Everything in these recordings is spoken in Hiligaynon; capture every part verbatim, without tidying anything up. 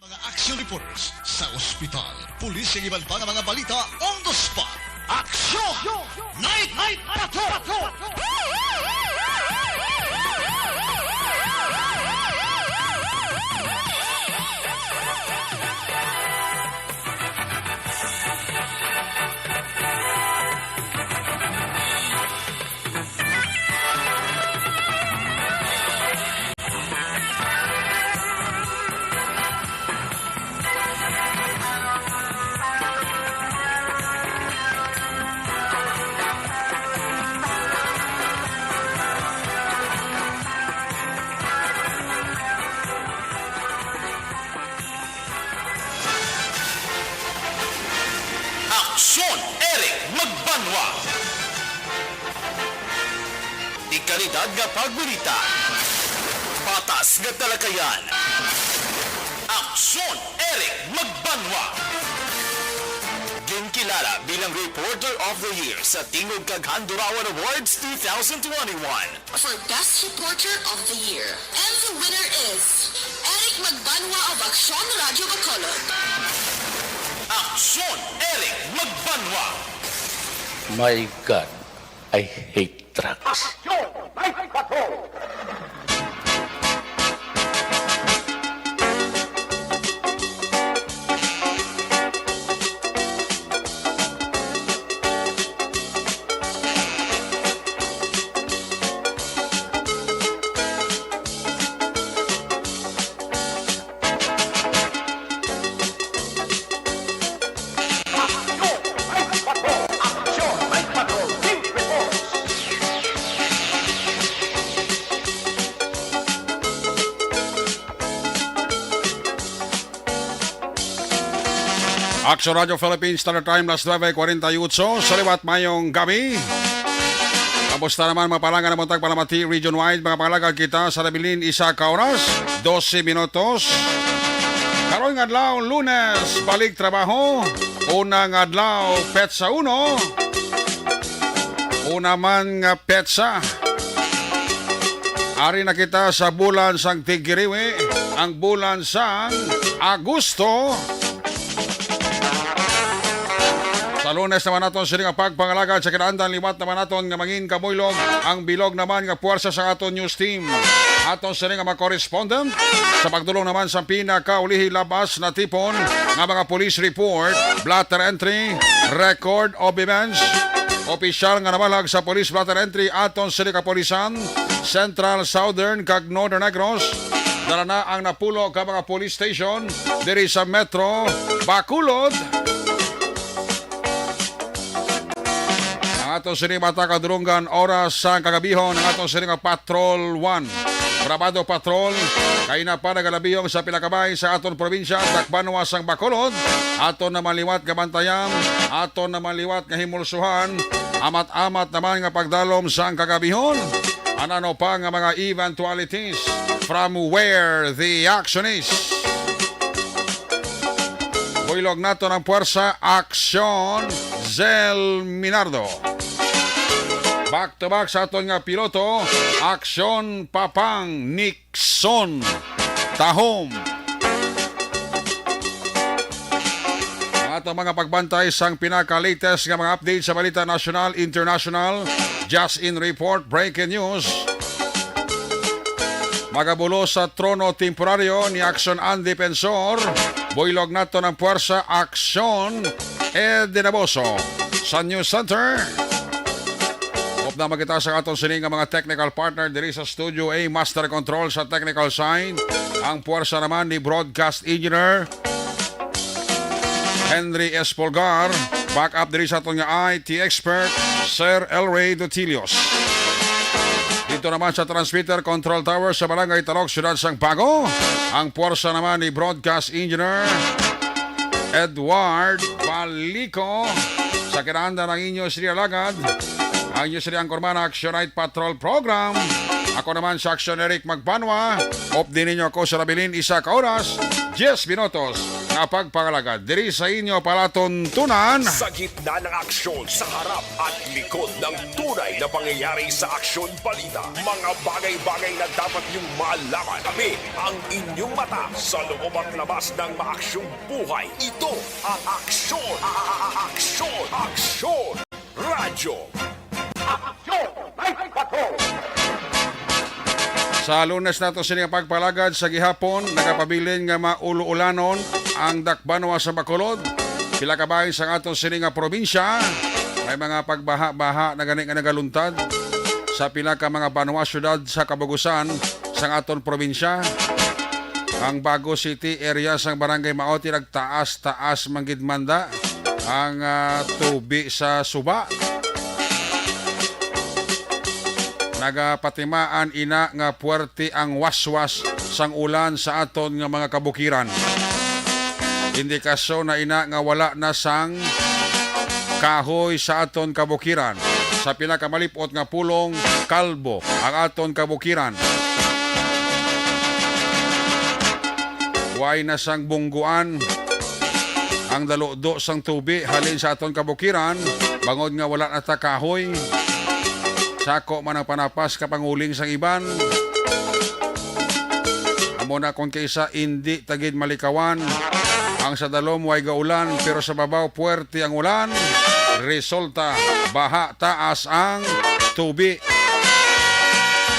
Mga action reporters sa ospital, pulis, kag iban pa nga mga balita on the spot. Action! Night, Night Patrol! Aksyon, Eric Magbanwa. Dekalidad nga pagbalita. Patas nga talakayan. Aksyon, Eric Magbanwa. Ginkilala bilang Reporter of the Year sa Tingog kag Handurawan Awards two thousand twenty-one. For Best Reporter of the Year. And the winner is Eric Magbanwa of Aksyon Radyo Bacolod. Aksyon, Eric Magbanwa. My God, I hate drugs. Aksyon, Night Patrol! Action Radio Philippines Standard Time, las nuebe kwarenta y ocho. Sa liwat, mayong gabi. Kamusta naman, mga palangga, na buntag, Palamati region wide, mga palangga, kita sa nabilin isa ka oras, dose minutos. Karon nga adlaw, Lunes, balik trabaho. Una nga adlaw, petsa uno. Una man nga petsa. Ari na kita sa bulan sang Tigiriwi, ang bulan sang Agosto. Sa Lunes naman naton sini nga pagpangalagad sa kinaandan, liwat naman naton nga mangin kabuylog ang bilog naman nga puwersa sa aton news team. Aton sini nga mga correspondent sa pagdulong naman sa pinakaulihi labas na tipon nga mga police report, blotter entry, record of events, opisyal nga nabalag sa police blotter entry aton sini kapulisan, Central, Southern, kag Northern Negros. Dala na ang napulo ka mga police station diri sa Metro Bacolod. Ang aton sini mata kadulungan, oras sa kagabihon, ang aton sini nga Patrol one. Brabado Patrol, kay na pa nagalabihon sa pila ka bay sa aton probinsya, dakbanwa sang Bacolod. Aton naman liwat nga bantayan, aton naman liwat nga himulsuhan, amat-amat naman nga pagdalom sang kagabihon. Ano pa nga mga eventualities from where the action is. Buylog naton ang puwersa, Aksyon Zel Minardo. Back to back sa aton nga piloto, Aksyon Papang Nixon Tahom. Ang aton mga pagbantay sang pinaka-latest nga mga update sa balita nasyonal, international, just in report, breaking news. Magabulo sa trono temporaryo ni Aksyon Ann Defensor. Buylog naton ang puwersa, Aksyon Ed Dinaboso. Sa News Center, upna makita sa aton sini nga mga technical partner diri sa Studio A, Master Control sa technical side. Ang puwersa naman ni Broadcast Engineer Henry Espolgar, back up diri sa aton nga I T expert, Sir Elray Dotilios. Dito naman sa transmitter control tower sa Barangay Talok, Siyudad sang Bago, ang puwersa naman ni Broadcast Engineer Edward Balico. Sa kinaandan ang inyo sila lagad, ang inyo sila ang Kurmana Action Night Patrol Program. Ako naman sa Action Eric Magbanwa. Updi ninyo ako sa nabilin isa ka oras, diyes minutos. nga pagpangalagad diri sa inyo palatuntunan. Sa gitna ng aksyon, sa harap at likod ng tunay na pangyayari sa aksyon balita, mga bagay-bagay na dapat niyong malaman. Kami ang inyong mata sa loob at labas ng maaksyong buhay. Ito ang aksyon, a-, a-, a-, aksyon, aksyon. Radyo. Aksyon! May bato! Sa Lunes nato sini nga pagpalagad sa gihapon, nagapabilin nga maulo-ulanon ang dakbanwa sa Bacolod. Pila ka bahin sa aton sini nga probinsya, may mga pagbaha-baha na gani nga nagaluntad sa pila ka mga banwa, syudad sa kabugusan sang aton probinsya. Ang Bago City area sang Barangay Maote nagtaas-taas man gid manda ang, ah, tubi sa suba. Nagapatimaan ina nga puwerte ang waswas sang ulan sa aton nga mga kabukiran. Indikasyon na ina nga wala na sang kahoy sa aton kabukiran. Sa pinakamalipot nga pulong, kalbo ang aton kabukiran. Way na sang bungguan ang daludo sang tubi halin sa aton kabukiran, bangod nga wala na ta kahoy. Sako man ang panapas ka panguling sang iban. Amo na kon kaisa indi ta gid malikawan ang sa dalom way gaulan, pero sa babaw puwerte ang ulan. Resulta, baha taas ang tubi.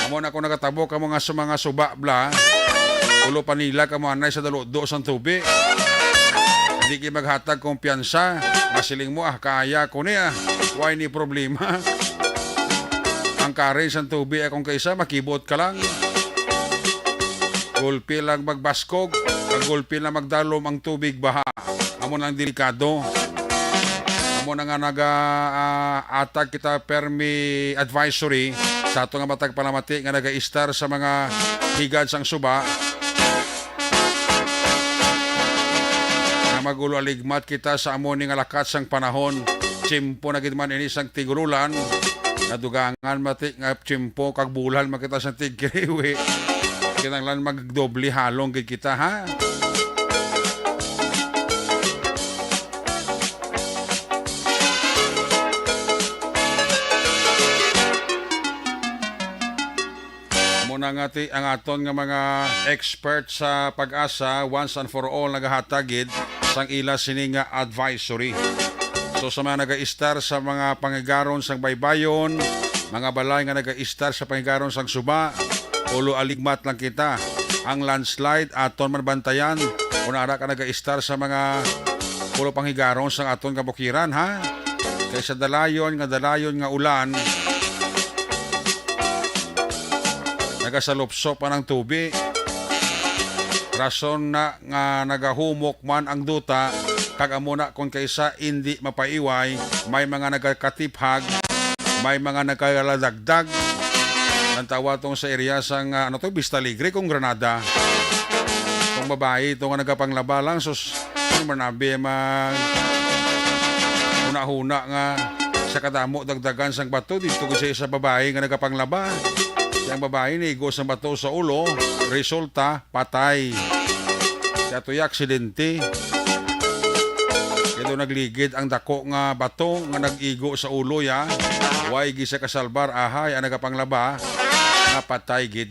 Amo na kon nagatabok ang mga, sa mga suba bla, ulo pa nila kamo anay sa daludo sang tubi. Di gid maghatag kumpiyansa nga siling mo, "Ah, kaya ko ni, ah. Way ni problema." Ang karing sang tubi akong kaisa, makibot ka lang. Gulpi lang magbaskog, ang gulpi lang magdalom ang tubig baha. Amo nang delikado. Amo na nga naga, ah, atag kita permi advisory sa ato nga matag palamati nga nagaistar sa mga higad sang suba. Nga magulo aligmat kita sa amo ni nga lakat sang panahon. Tiyempo na gid man ini sang tigululan. Nadugangan mati nga tiyempo kag bulan makita sang tigkiriwi. Kinahanglan magdoble halong gid kita, ha? Amo na nga ti ang aton nga mga expert sa PAGASA, once and for all nagahatag gid sang ila sini nga advisory. So, sa mga nagaistar sa mga pangigaron sang baybayon, mga balay nga nagaistar sa pangigaron sang suba, ulo aligmat lang kita. Ang landslide aton man bantayan. Kung ara ka nagaistar sa mga ulo pangigaron sang aton kabukiran, ha? Kay sa dalayon nga dalayon nga ulan, nagasalupsop man ang tubi. Rason na nga nagahumok man ang duta, kag amo na kon kaisa indi mapaiway, may mga nagakatiphag, may mga nagkaladagdag. Ang tawa tong sa area sang, ah, ano to, Vista Alegre kung Granada. Kung babayi to nga nagapanglaba lang, sus, ano man abi mag hunahuna nga sa kadamo dagdagan sang bato dito sa isa babayi nga nagapanglaba. Ang babayi niigo sang bato sa ulo, resulta patay. Kaya to'y aksidente. Kaya daw nagligid ang dako nga bato nga nag-igo sa ulo ya. Way gid siya kasalbar, ahay, ang nagapanglaba nga patay gid.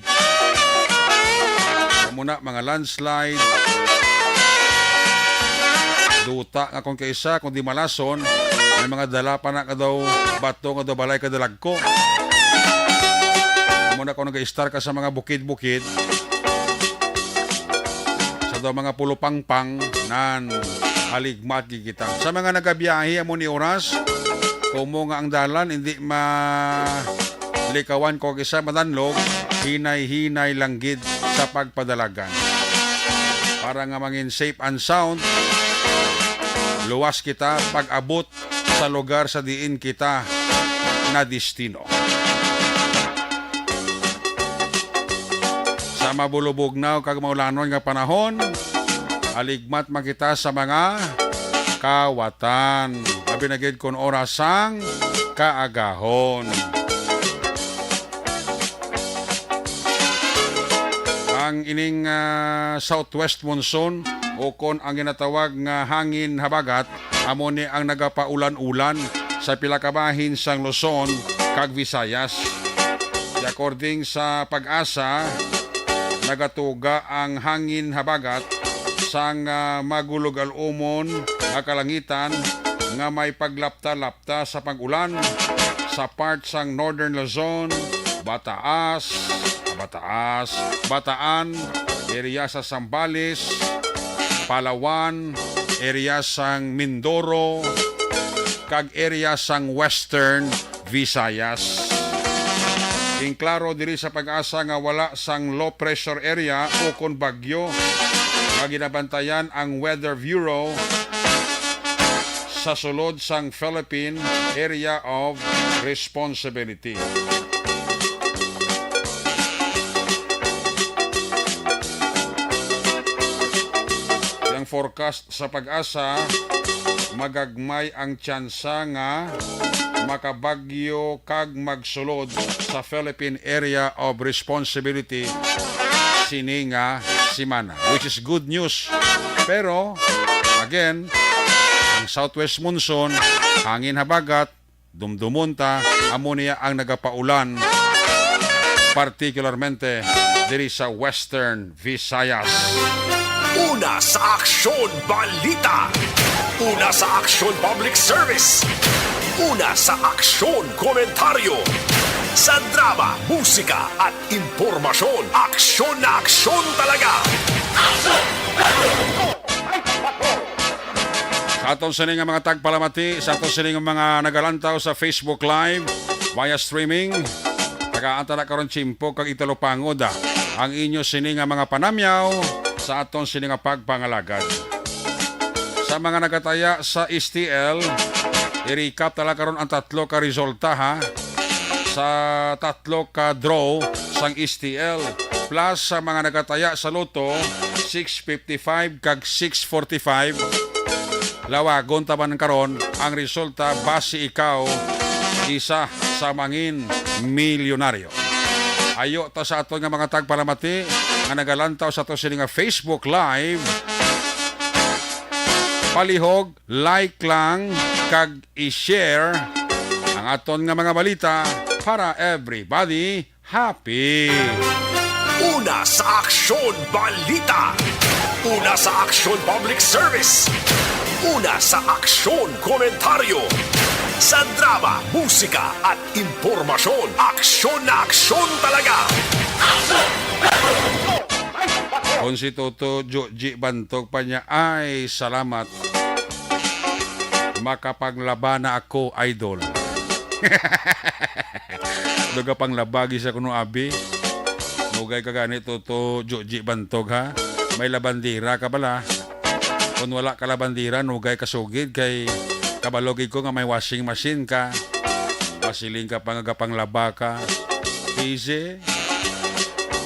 Amo na, mga landslide. Duta nga kung kaisa, kung di malason, may mga dala pa na nga daw bato nga daw balay kadalagko. Amo na kung nag-istar ka sa mga bukid-bukid, sa daw mga pulupangpang, nan, aligmat gid kita. Sa mga nagabiyahe, amo ni oras, tumo nga ang dalan, hindi ma-, likawan ko kisa madanlog, hinay-hinay lang gid sa pagpadalagan. Para nga mangin safe and sound, luwas kita pag-abot sa lugar sa diin kita nadistino. Sa mabulubugnaw kag maulanon nga panahon, aligmat man kita sa mga kawatan. Labi na gid kun oras sang kaagahon. Ang ining, ah, southwest monsoon ukon ang ginatawag nga hangin habagat, amo ni ang nagapaulan-ulan sa pila ka bahin sang Luzon kag Visayas. According sa PAGASA, nagatuga ang hangin habagat sang, ah, magulog-alumon nga kalangitan nga may paglapta-lapta sa pag-ulan sa part sang Northern Luzon, Bataas, Bataas, Bataan, area sa Zambales, Palawan, area sang Mindoro, kag area sang Western Visayas. Ginklaro diri sa PAGASA nga wala sang low pressure area ukon bagyo nga ginabantayan ang Weather Bureau sa sulod sang Philippine Area of Responsibility. Ang forecast sa PAGASA, magagmay ang tsansa nga makabagyo kag magsulod sa Philippine Area of Responsibility sini nga semana, which is good news. Pero, again, ang southwest monsoon, hangin habagat, dumdumon ta, amo niya ang nagapaulan, partikularmente diri sa Western Visayas. Una sa aksyon, balita. Una sa aksyon, public service. Una sa aksyon, komentaryo. Sa drama, musika, at impormasyon, aksyon na aksyon talaga. Sa aton sini nga mga tagpalamati, sa aton sini nga mga nagalantaw sa Facebook Live, via streaming, tagaan ta na karon tiyempo kag italupangod, ah, ang inyo sini nga mga panamyaw sa aton sini nga pagpangalagad. Sa mga nagataya sa S T L, i-recap ta lang karon ang tatlo ka resulta, ha. Sa tatlo ka draw sang S T L, plus sa mga nagataya sa Lotto, six fifty-five kag six forty-five, lawagon ta man karon ang resulta basi ikaw isa sa mangin milyonaryo. Ayo ta sa aton nga mga tagpalamati nga nagalantaw sa aton sini nga Facebook Live, palihog, like lang, kag i-share ang aton nga mga balita para everybody happy. Una sa aksyon, balita. Una sa aksyon, public service. Una sa aksyon, komentaryo. Sa drama, musika, at impormasyon, aksyon na aksyon talaga. Kung si Toto Joji Bantog pa niya, ay, salamat. Makapanglaba na ako, idol. Duga panglaba, gisa kuno, abi. Nugay ka gani, Toto Joji Bantog, ha? May labandera ka bala. Kung wala ka labandera, nugay ka sugid kay kabalo gid ko nga may washing machine ka. Masiling ka pa nga gapanglaba ka. Easy.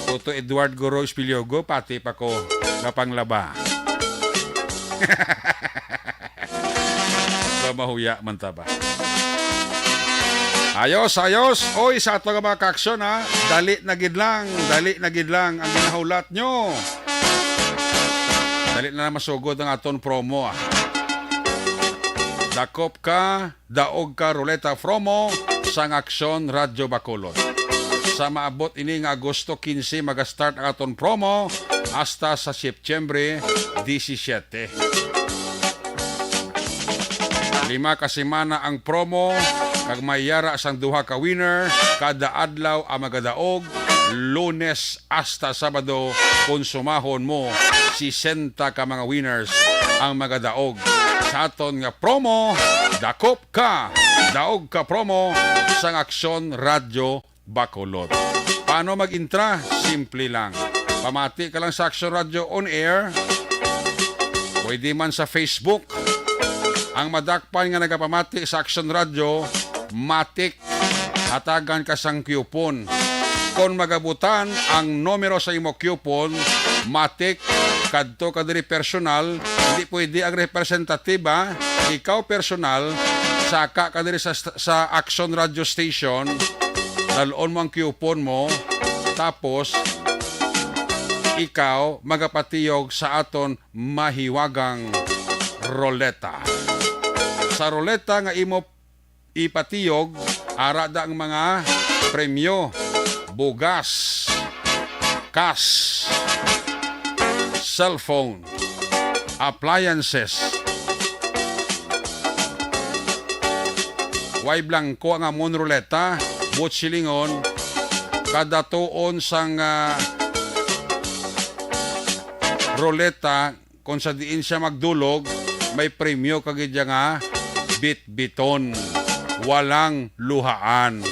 Toto Edward Guro Espiliogo, pati pa ko gapanglaba. Ba, mahuya man ta ba? Ayos, ayos. Oy, sa ato nga mga kaaksyon, ha, dali na gid lang, dali na gid lang ang ginahulat nyo. Dali na lang masugod ang aton promo, ah. Dakop ka, daog ka, ruleta promo sang Aksyon Radyo Bacolod. Sa maabot ini nga Agosto quince, maga-start ang aton promo hasta sa September disisiete. Lima ka semana ang promo, kag may yara sang duha ka winner kada adlaw ang magadaog, Lunes hasta Sabado. Konsumahon mo, sesenta ka mga winners ang magadaog sa aton nga promo, Dakop Ka, Daog Ka promo sang Aksyon Radyo Bacolod. Paano mag-intra? Simple lang. Pamati ka lang sa Aksyon Radyo on air. Pwede man sa Facebook. Ang madakpan nga nagapamati sa Aksyon Radyo, matik, hatagan ka sang coupon. Kon magabutan ang numero sa imo coupon, matik, kadto ka diri personal, hindi pwede ang representative, ha? Ikaw personal, saka ka diri sa, sa Aksyon Radio Station, dalon mo ang coupon mo, tapos ikaw magapatiyog sa aton mahiwagang roleta. Sa roleta nga imo ipatiyog, ara da ang mga premyo, bugas, cash, cellphone, appliances. Way blanco ang amon ruleta, buot silingon, kada tuon sang, ah, ruleta, kung sa diin siya magdulog, may premyo ka gid nga bitbiton. Walang luhaan.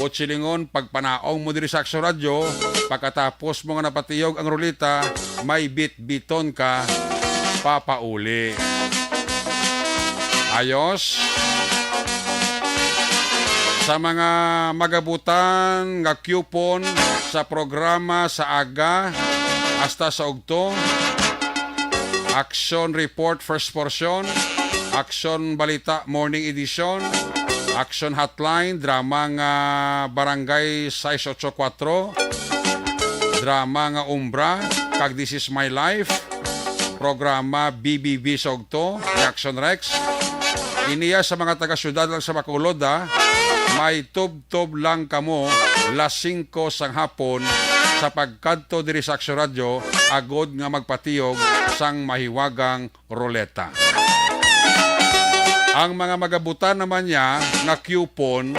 Buot silingon, pagpanaog mo diri sa Aksyon Radyo, pagkatapos mo nga napatiyog ang ruleta, may bitbiton ka papauli. Ayos? Sa mga magabutan nga coupon sa programa sa aga hasta sa ugto, Action Report First Portion, Action Balita Morning Edition, Action Hotline, drama nga Barangay sais ocho kuwatro, drama nga Umbra, kag This Is My Life, programa B B B sa ugto, ni Action Rex. Iniya sa mga taga-syudad lang sa Bacolod, ah, may tubtob lang kamo las singko sang hapon sa pagkadto diri sa Action Radyo agod nga magpatiyog sang mahiwagang ruleta. Ang mga magabutan naman niya nga coupon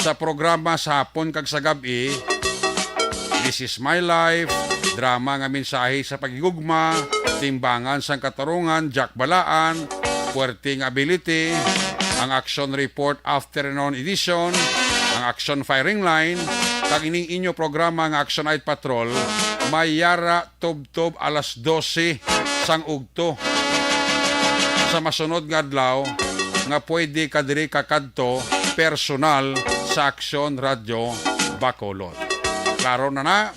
sa programa sa hapon kag sa gab-i, This Is My Life, drama nga mensahe sa paghigugma, timbangan sang katarungan, Jack Balaan, puwerte nga ability, ang Action Report Afternoon Edition, ang Action Firing Line, kag ining inyo programa nga Action Night Patrol, may yara tubtob alas dose sang ugto sa masunod nga adlaw nga pwede ka diri kakadto personal sa Aksyon Radyo Bacolod. Klaro na na?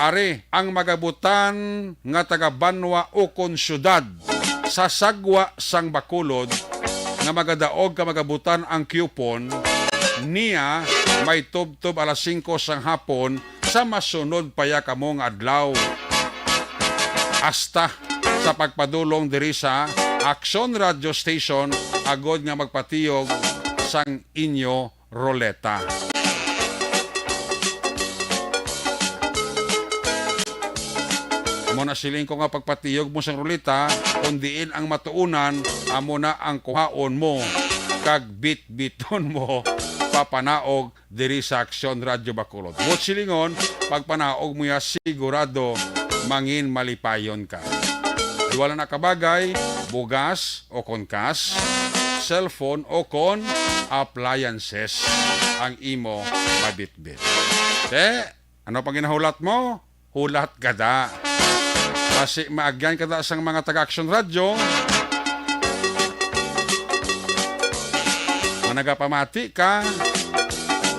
Ari ang magabutan nga taga-banwa ukon syudad sa sagwa sang Bacolod nga magadaog ka magabutan ang coupon niya may tubtob alas singko sang hapon sa masunod pa ya kamo nga adlaw. Hasta sa pagpadulong diri sa Aksyon Radio Station agod nga magpatiyog sang inyo ruleta. Amo na siling ko nga pagpatiyog mo sang ruleta, kung diin ang matuunan, amo na ang kuhaon mo, kag bitbiton mo, papanaog diri sa Aksyon Radyo Bacolod. Buot silingon, pagpanaog mo ya, sigurado mangin malipayon ka. Duha lang na ka bagay, bugas o kon cash, cellphone o kon appliances ang imo mabitbit. Te, ano pang ginahulat mo? Hulat ka da. Basi maagyan ka da sang mga taga Aksyon Radyo. Nga nagapamati ka,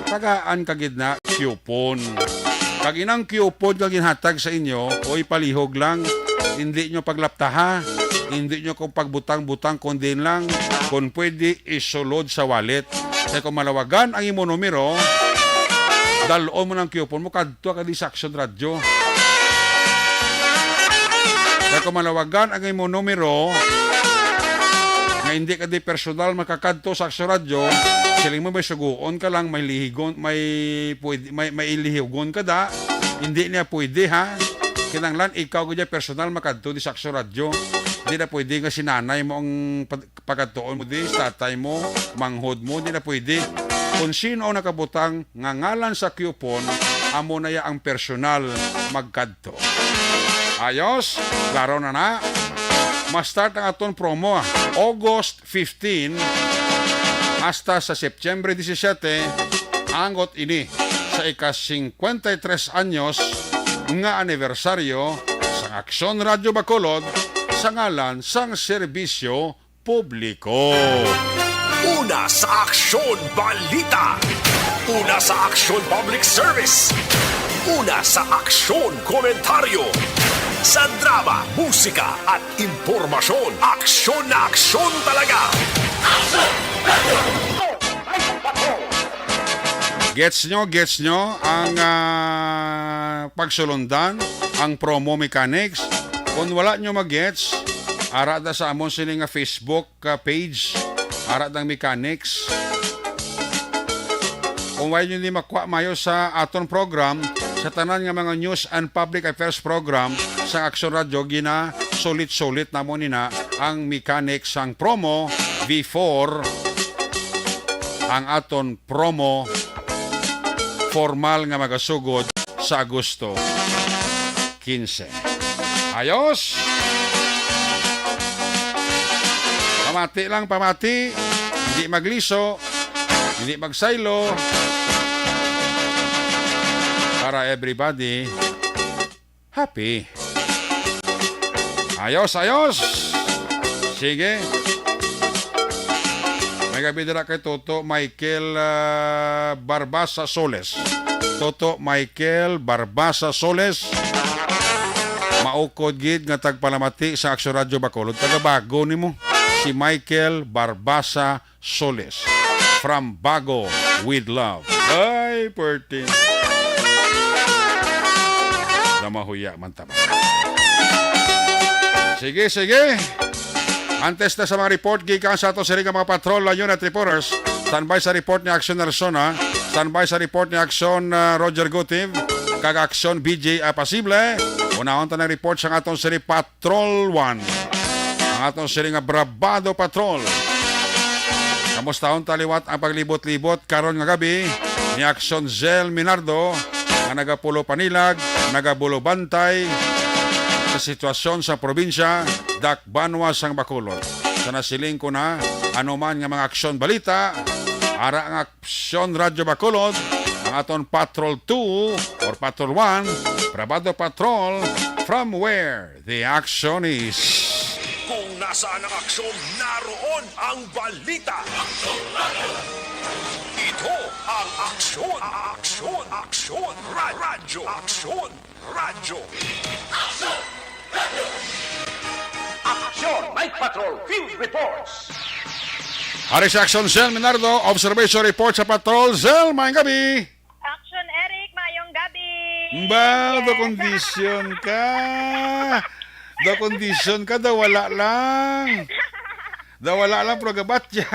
tagaan ka gid na coupon. Kag inang coupon nga ginhatag sa inyo, oy, palihog lang. Hindi nyo paglaptaha. Hindi nyo ko pagbutang-butang, kundi lang, kung pwede, isulod sa wallet. Kay kung malawagan ang imo numero, dal-on mo ng coupon mo, kadto ka di sa Aksyon Radyo. Kay kung malawagan ang imo numero, nga hindi ka di personal makakadto sa Aksyon Radyo, siling mo may suguon ka lang, may lihigon, may pwede, may, may ilihigon ka da, hindi niya pwede, ha? Kinahanglan ikaw gid personal makadto di sa Aksyon Radyo. Hindi na pwede nga si nanay mo ang pag-, pagkadtuon mo di, si tatay mo, manghod mo, hindi na pwede. Kung sino ang nakabutang nga ngalan sa coupon, amo na ya ang personal magkadto. Ayos, klaro na na. Ma-start ang aton promo, ah. August fifteen hasta sa September disisiete, angot ini sa ika-singkwenta y tres anyos nga anibersaryo sang Aksyon Radyo Bacolod sa ngalan sang serbisyo publiko. Una sa Aksyon Balita. Una sa Aksyon Public Service. Una sa Aksyon Komentaryo. Sa drama, musika at impormasyon, aksyon na aksyon talaga. Gets nyo, gets nyo ang, ah, pagsulundan, ang promo mechanics. Kung wala nyo mag-gets, ara da sa amon sini nga Facebook, ah, page, ara dang mechanics. Kung wala nyo ni makuha mayo sa aton program, sa tanan nga mga news and public affairs program sa Aksyon Radyo, ginasulit-sulit namon nina ang mechanics sang promo before ang aton promo formal nga magasugod sa Agosto quince. Ayos! Pamati lang, pamati. Hindi magliso, hindi magsaylo. Para everybody happy. Ayos, ayos. Sige. May gabi dira kay Toto Michael, ah, Barbasa Soles. Toto Michael Barbasa Soles. Maukod gid nga tagpalamati sa Aksyon Radyo Bacolod. Taga Bago nimo. Si Michael Barbasa Solis. From Bago with Love. Ay, perti. Namahuya man ta ba. Sige, sige. Antes na sa mga report gikan sa ato sini nga mga patrol, unit reporters, standby sa report ni Action Narsona, standby sa report ni Action, ah, Roger Gutiv, kag Action B J Apasible. Unahon ta ng report sa aton sini Patrol One. Ang aton sini nga Brabado Patrol. Kamustahon ta liwat ang paglibot-libot karon nga gabi ni Action Zell Minardo nga nagapulo panilag, nagabulo bantay sa sitwasyon sa probinsya, dakbanwa sang Bacolod. Sa nasiling ko na, anuman nga mga aksyon balita, ara nga Aksyon Radyo Bacolod, ang aton Patrol two or Patrol one, Brabado Patrol, from where the action is. Kung nasaan ang aksyon, naroon ang balita. Ito ang Aksyon, Aksyon, Aksyon, Ra- Radyo, Aksyon, Radyo. Aksyon, Night Patrol Field Reports. Ari sa Aksyon, Zell Minardo, observation report sa patrol. Zell, maayong gabi. Action, Eric, maayong gabi. Ba, Yes. do kondisyon ka. Do kondisyon ka, daw wala lang. Daw wala lang, pero gabatyag.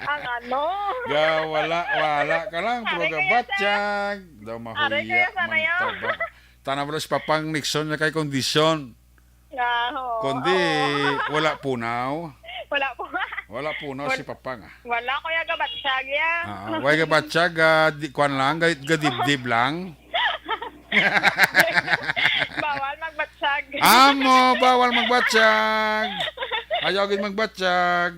Ang ano? Daw wala, wala ka lang, pero Aray, kaya gabatyag. Daw Aray, mahuya kaya sana man yan. taba. Tanaw na si Papang Nixon na kay kondisyon. Ah, oo. Kundi Oo. wala punaw. Wala po. Wala punaw Wal- si Papang, ah. Wala, kuya, gabatyag, ya. Ah, way gabatyag, ah, di, kwan lang, ga-, gadibdib lang. Bawal magbatyag. Amo, bawal magbatyag. Ayaw gid magbatyag.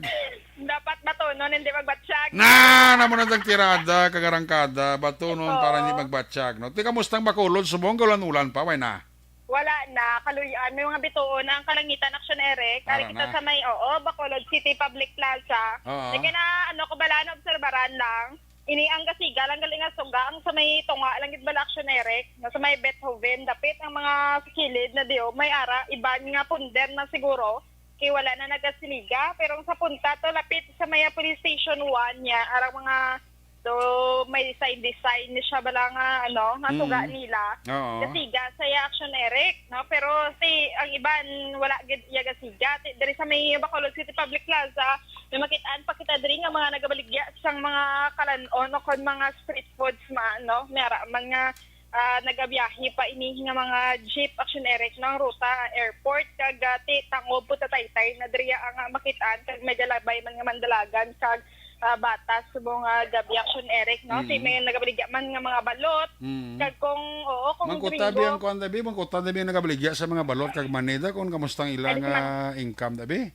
Dapat batunon, hindi magbatyag. Na, namo na tag tirada, kagarangkada, batunon Oo. para hindi magbatyag, no? Ti, kamusta ang Bacolod? Subong, ulan-ulan pa, way na. Wala na, kaluy-an. May mga bituon na ang kalangitan, Action Eric. Ari Ara kita na. sa may, oo, Bacolod City Public Plaza. Oo. Kaya na, ano ko bala, naobserbaran lang. Ini ang gasiga lang gali nga suga, ang sa may tunga lang gid bala, Action Eric, na sa may Beethoven, dapit ang mga sa kilid na diyo, may ara, iban nga punder na siguro, kay wala na nagasiliga, pero ang sa punta to, lapit sa may police station one niya, arang mga, so, may design, design ni siya bala nga, ano, nga suga Mm. nila. Oo. Gasiga sa iya, Action Eric, no? Pero si, ang iban, wala gid iya gasiga. Ti-, diri sa may Bacolod City Public Plaza, may makitaan pa kita diri nga mga nagabaligya sang mga kalan-on o kon mga street foods, ma-, no? May ara man nga, ah, nagabiyahe pa ini nga mga jeep, Action Eric, no? Ang ruta, airport, kag, ah, ti-, Tangob, Punta Taytay, na diri ang, ah, makitaan, kag may dalabay man nga mandalagan, kag, ah, batas, subong nga gabi, Action Eric, no? Ti Mm. may nagabaligya man nga mga balot, Mm. kag kung, oo, kung Mangkuta bi ang gringo. kuan, tabi, mangkuta, tabi, ang nagabaligya sa mga balot kag manida kung kamusta ang ilang, Ay, ah, income, tabi?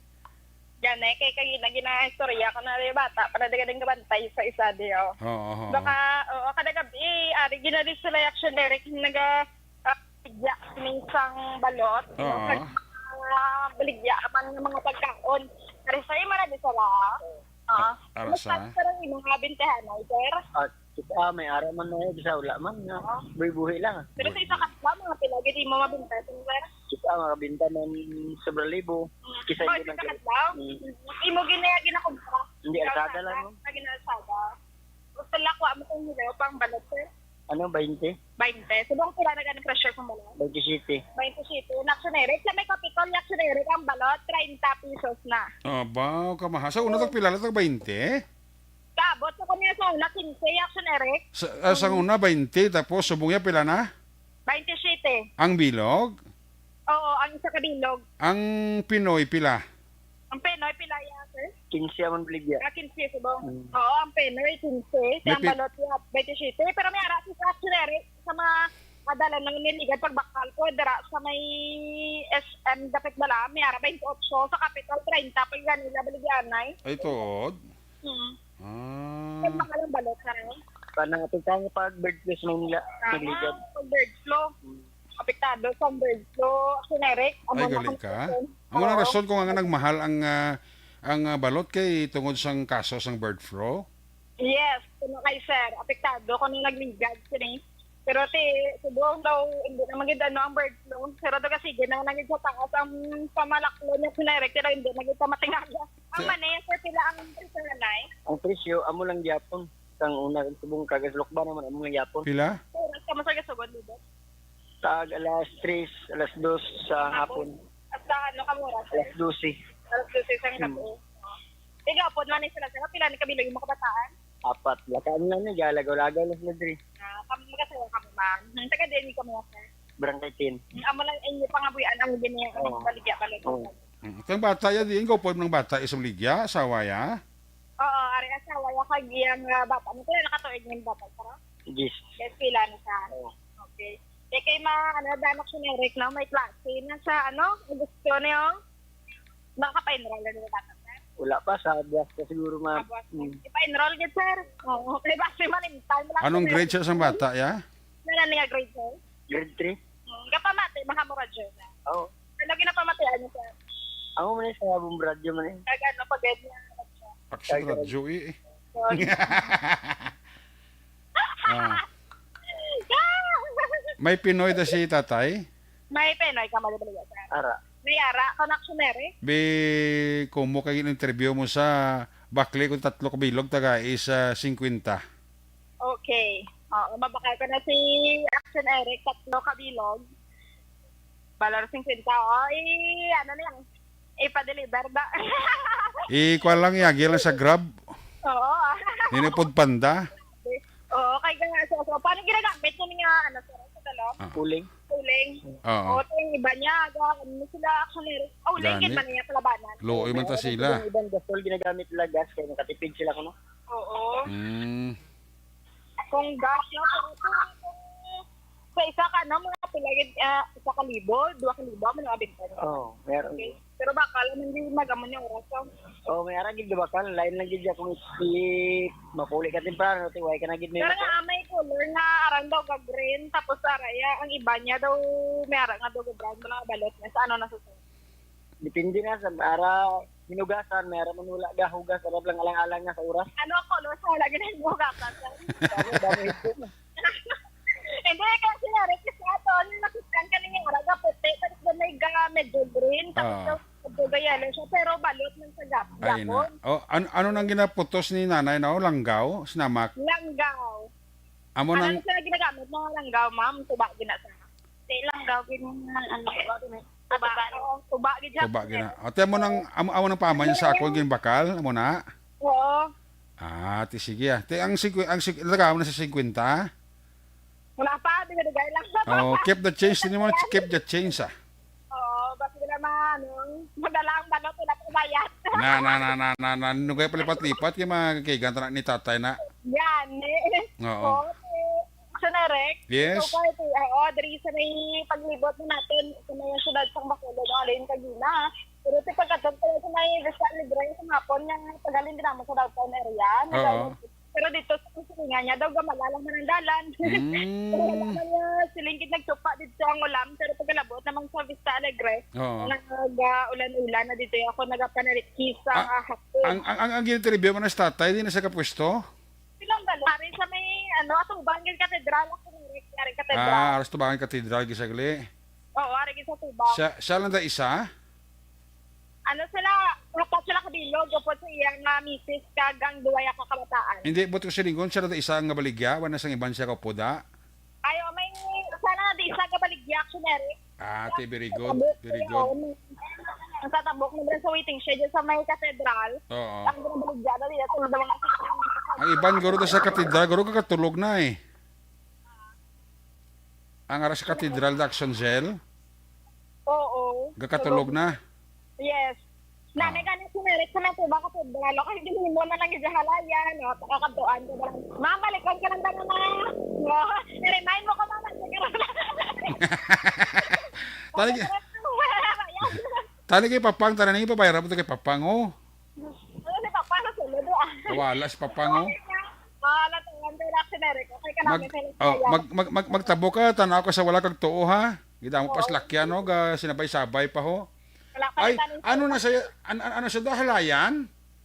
Gani, kay kagina ginaistorya ko na rin bata, para dagadang gabantay sa isa di, oh. Oo, oo. Baka, oo, kada gabi, ari gina di sila, Action Eric, naga, ah, baligya ni sang balot, no? Oo. Kag, ah, baligya man nga mga pagkaon. Pero sa imo na di sila. Ah, Ara mas sa? taas ka rin yung mga bintahan, ay, sir? Ah, kita, may ara man na yun, sa wala man, no? Oo. Buhi-buhi lang, ah. Pero sa isa ka adlaw, mga pila gid imo mabinta, sir? Kita, makabinta man sobra libo. Mm. Kisa Oh, yun sa ang isa ka adlaw? Mm. Imo ginaya ginakumpra? Hindi, Ikaw alsada sa lang, no? Sa ginalsada. Wala ko amo kung hilaw pang balot, sir. Ano, baynte? Baynte. Subong pila na gani presyo sang balot? Baynte siyete. Baynte siyete. Ang Action Eric, sa may Capitol, ang Action Eric, ang balot, treinta pesos na. Aba, kamahal. Sa una, tag pila lang, tag baynte? Kaabot sa kanya sa una, quince, ang Action Eric. Sa, ah, sa una, baynte, tapos subong niya, pila na? Baynte siyete. Ang bilog? Oo, ang isa ka bilog. Ang Pinoy, pila? Ang Pinoy, pila ya, sir? Quince amon baligya. Ah, quince, subong. Mm. Oo, ang Pinoy, quince. May Ang pi- balot, ya, baynte siyete. Pero may ara si Action Eric sa mga adala nang niligad pagbakal ko, dira sa may S M dapit bala, may ara baynte otso, sa Capitol, treinta, pag ganila, baligyanay. Ay, tuod? Hmm. Ah. Pag makalang balot na rin. Kanang atong tanga pag bird flu sa Manila, Ah, nagligad. Pag bird flu. Hmm. Apektado sa bird flu. Action Eric, amo Ay, na gali ang ka. Amo na Oo. rason kung nga nagmahal ang, ah, ang, ah, balot kay tungod sang kaso sang bird flu. Yes, kuno kay sir, apektado ko nung nagligad sini. Pero ti, subong daw, hindi na magid ano ang bird flu. Pero daw kasi, sige na nagid sa taas ang pamalaklo niya, Action Eric, pero hindi na kita matingala. Ang Sa- mani, sir, pila ang presyo na, nay? Ang presyo, amo lang gyapon. Sang una, subong kagas lukba naman, amo lang gyapon. Pila? Oras ka mo sa gasugod, libot? Tag alas tres, alas dos sa hapon. Hasta ano ka mo oras, sir? Alas dose. Alas dose sa Hmm. gabi. Ikaw, pod man sila, sir. Pila ni kabilog yung mga kabataan? Apat. Lakaan lang ni, galagaw-lagaw lang sila diri. Ah, kam-, mag-asawa ka mo, ma'am? Hmm, taga diin ka mo, sir? Barangay ten. Hmm, amo lang inyo pangabuhian ang gini-, Oo. baligya, baligya. Oo. Mm, kang bata ya, di, ikaw po ng bata, isang ligya, asawa ya? Oo, ari asawa ya kag iyang, ah, bata. Ano kaya nakatuig ng bata, sir? Yes. Yes, pila na siya? Oo. Okay. Eh, kay ma-, ano, danok si Eric, no? May klase na sa, ano, gusto niyo? Nakapa-enroll na nila bata, sir? Wala pa, sa buwas pa siguro, ma'am. Sa buwas pa. Hmm. Ipa-enroll gid, sir. Oo, kay basi malimtan mo lang, Anong sir. grade siya sang bata, ya? Ano nga grade, sir? Grade three. Hmm, kapamati, mahamura dyan, sir. Oo. Ano ginapamatian niyo, sir? Amo man sa abong radyo man eh. Kag ano, pag-, ano, ano siya? Action Kag- radyo, eh. Sorry. Ah. May Pinoy da si tatay? May Pinoy ka, mali ba, sir? Ara. May ara, ka na, Action Eric? Bi, kumo kay interview mo sa bakli ko tatlo ka bilog, taga isa singkwenta. Okay. Oo, mabakal ko na si Action Eric, tatlo ka bilog. Balor singkwenta. O, i-, ano na yan? Ipa-deliver ba? Ikuha lang, iagi lang sa Grab. Oo. Hindi pod panda. Oo, kay nga, so, so, paano ginagamit niya nga, ano, sir, sa dalo? Ah. Uling. Uling. Oo. O, ito yung iba niya, aga, ano sila, Action Eric? Oh, uling, Gani. gid man niya kalabanan. Luoy man ta Meron sila. Yung ibang gasol, ginagamit nila gas, kaya nakatipid sila, kuno. Oo. Mm. Kung gas, no? Pero kung, kung sa isa ka, no, mga pila gid, ah, isa ka libo, dua ka libo, mo na abinta niya. Oo, meron. Okay. Pero bakal, hindi mag-amo niya oras, no? Oo, may ara gid bakal, lain lang gid akong si mapuli ka temprano, ti way ka na gid may Pero nga, ah, may color nga arang daw ga green, tapos araya, ang iba niya daw, may ara nga daw ga brown, mga balot niya, sa ano na sa Depende na sa ara hinugasan, may ara man wala gahugas, ara lang alang-alang na sa oras. Ano ang color sa wala gid hinugasan, sir? Damo, damo ito. Hindi, kasi nga, Rick, sa ato, ano yung nakita ka niya, ara ga puti, tapos ba may ga medyo green, tapos Ah. daw medyo ga yellow siya, pero balot man sa gap-, Ay, na. gapon. Oh, an-, ano nang ginaputos ni nanay, no? Langgaw? Sinamak? Langgaw. Amo Ano nang siya ginagamit? Mga langgaw, ma'am? Tuba gina sa. Di langgaw, gin-, ano, tuba. Tuba, oo, tuba gid siya. Tuba gina. O, te, amo nang, amo, amo nang paman sa ako, ginbakal, amo na? Oo. Ah, ti sige, ah. Te, ang singkwe-, ang sing-, tagaan mo na sa singkwenta? Wala pa, di ba, dugay lang. Oh, keep the change, hindi mo na keep the change, ah. Oo, basta na ma-, ano, madala ang balot, wala pa bayad. Na, na, na, na, na, na, nugay palipat-lipat kay mga kaigan ta na ni tatay na. Yan, eh. Oo. Oo, eh. Action Eric. Yes. So, kahit, eh, oo, diri sa may paglibot na natin, sa may siyudad sang Bacolod, ang alin Kagina. Pero ti pagkadto sa may Vista Alegre, sa hapon, nga paghalin din naman sa downtown area, Oo. nag-, pero dito sa Pangasinan niya, daw gamala lang man ang dalan. Mm. Pero wala man nga, siling gid nagtupa dito ang ulan, pero pagkalabot naman sa Vista Alegre, Oo. nag-, ah, ulan-ulan na dito. Ako nagapanarikis sa Ah, hapon. ang, ang, ang, ang ginatribyo mo na sa tatay, di na sa kapwesto? Silang dalawa. Ari sa may, ano, atubang yung katedral, ako may ari katedral. Ah, aras tubangan katedral, gisagli. Oo, ari sa tubang. Siya, siya lang da isa? Ano sila, apat sila kabilog, upod sa iya nga misis kag ang duwa ya ka kabataan. Hindi, buot ko silingon, siya ra da isa nga baligya, wala na sang iban siya kaupod, ha? Ay, o, may, sana di isa ka baligya, actually, Eric. Ah, ti, very good, Tabok, very good. Ang tatabok mo dyan sa waiting shed, dyan sa may katedral. Oo. Ang ginabaligya na nila, tulad ng mga Ang iban, guro, da sa katedral, guro, kakatulog na, eh. Ang ara sa katedral, da, Action Cell? Oo. Gakatulog na? Yes. Ah. Nanay gani si Merit sa may tuba ka sobra, lo, kay ginhimo na lang yung halayan, no? Pakakatuan ko na lang. Ma, balikan ka lang na, ma. No? I-remind mo ko, mama. Tani kay, tani kay Papang, tani na yung pabayra mo to kay Papang, oh. Ano si Papang na sulod, ah? Wala si Papang, oh. Wala to, one direction, Eric. Okay ka lang, Mag, may oh, mag, mag, mag, magtabo ka, tanaw ka sa wala kag tuo, ha? Gidamo pa Oo. Slakyan, no? Ga, sinabay-sabay pa, ho. Wala pa Ay, rin tanin ano sa na sa, an, an, ano sa da, halayan?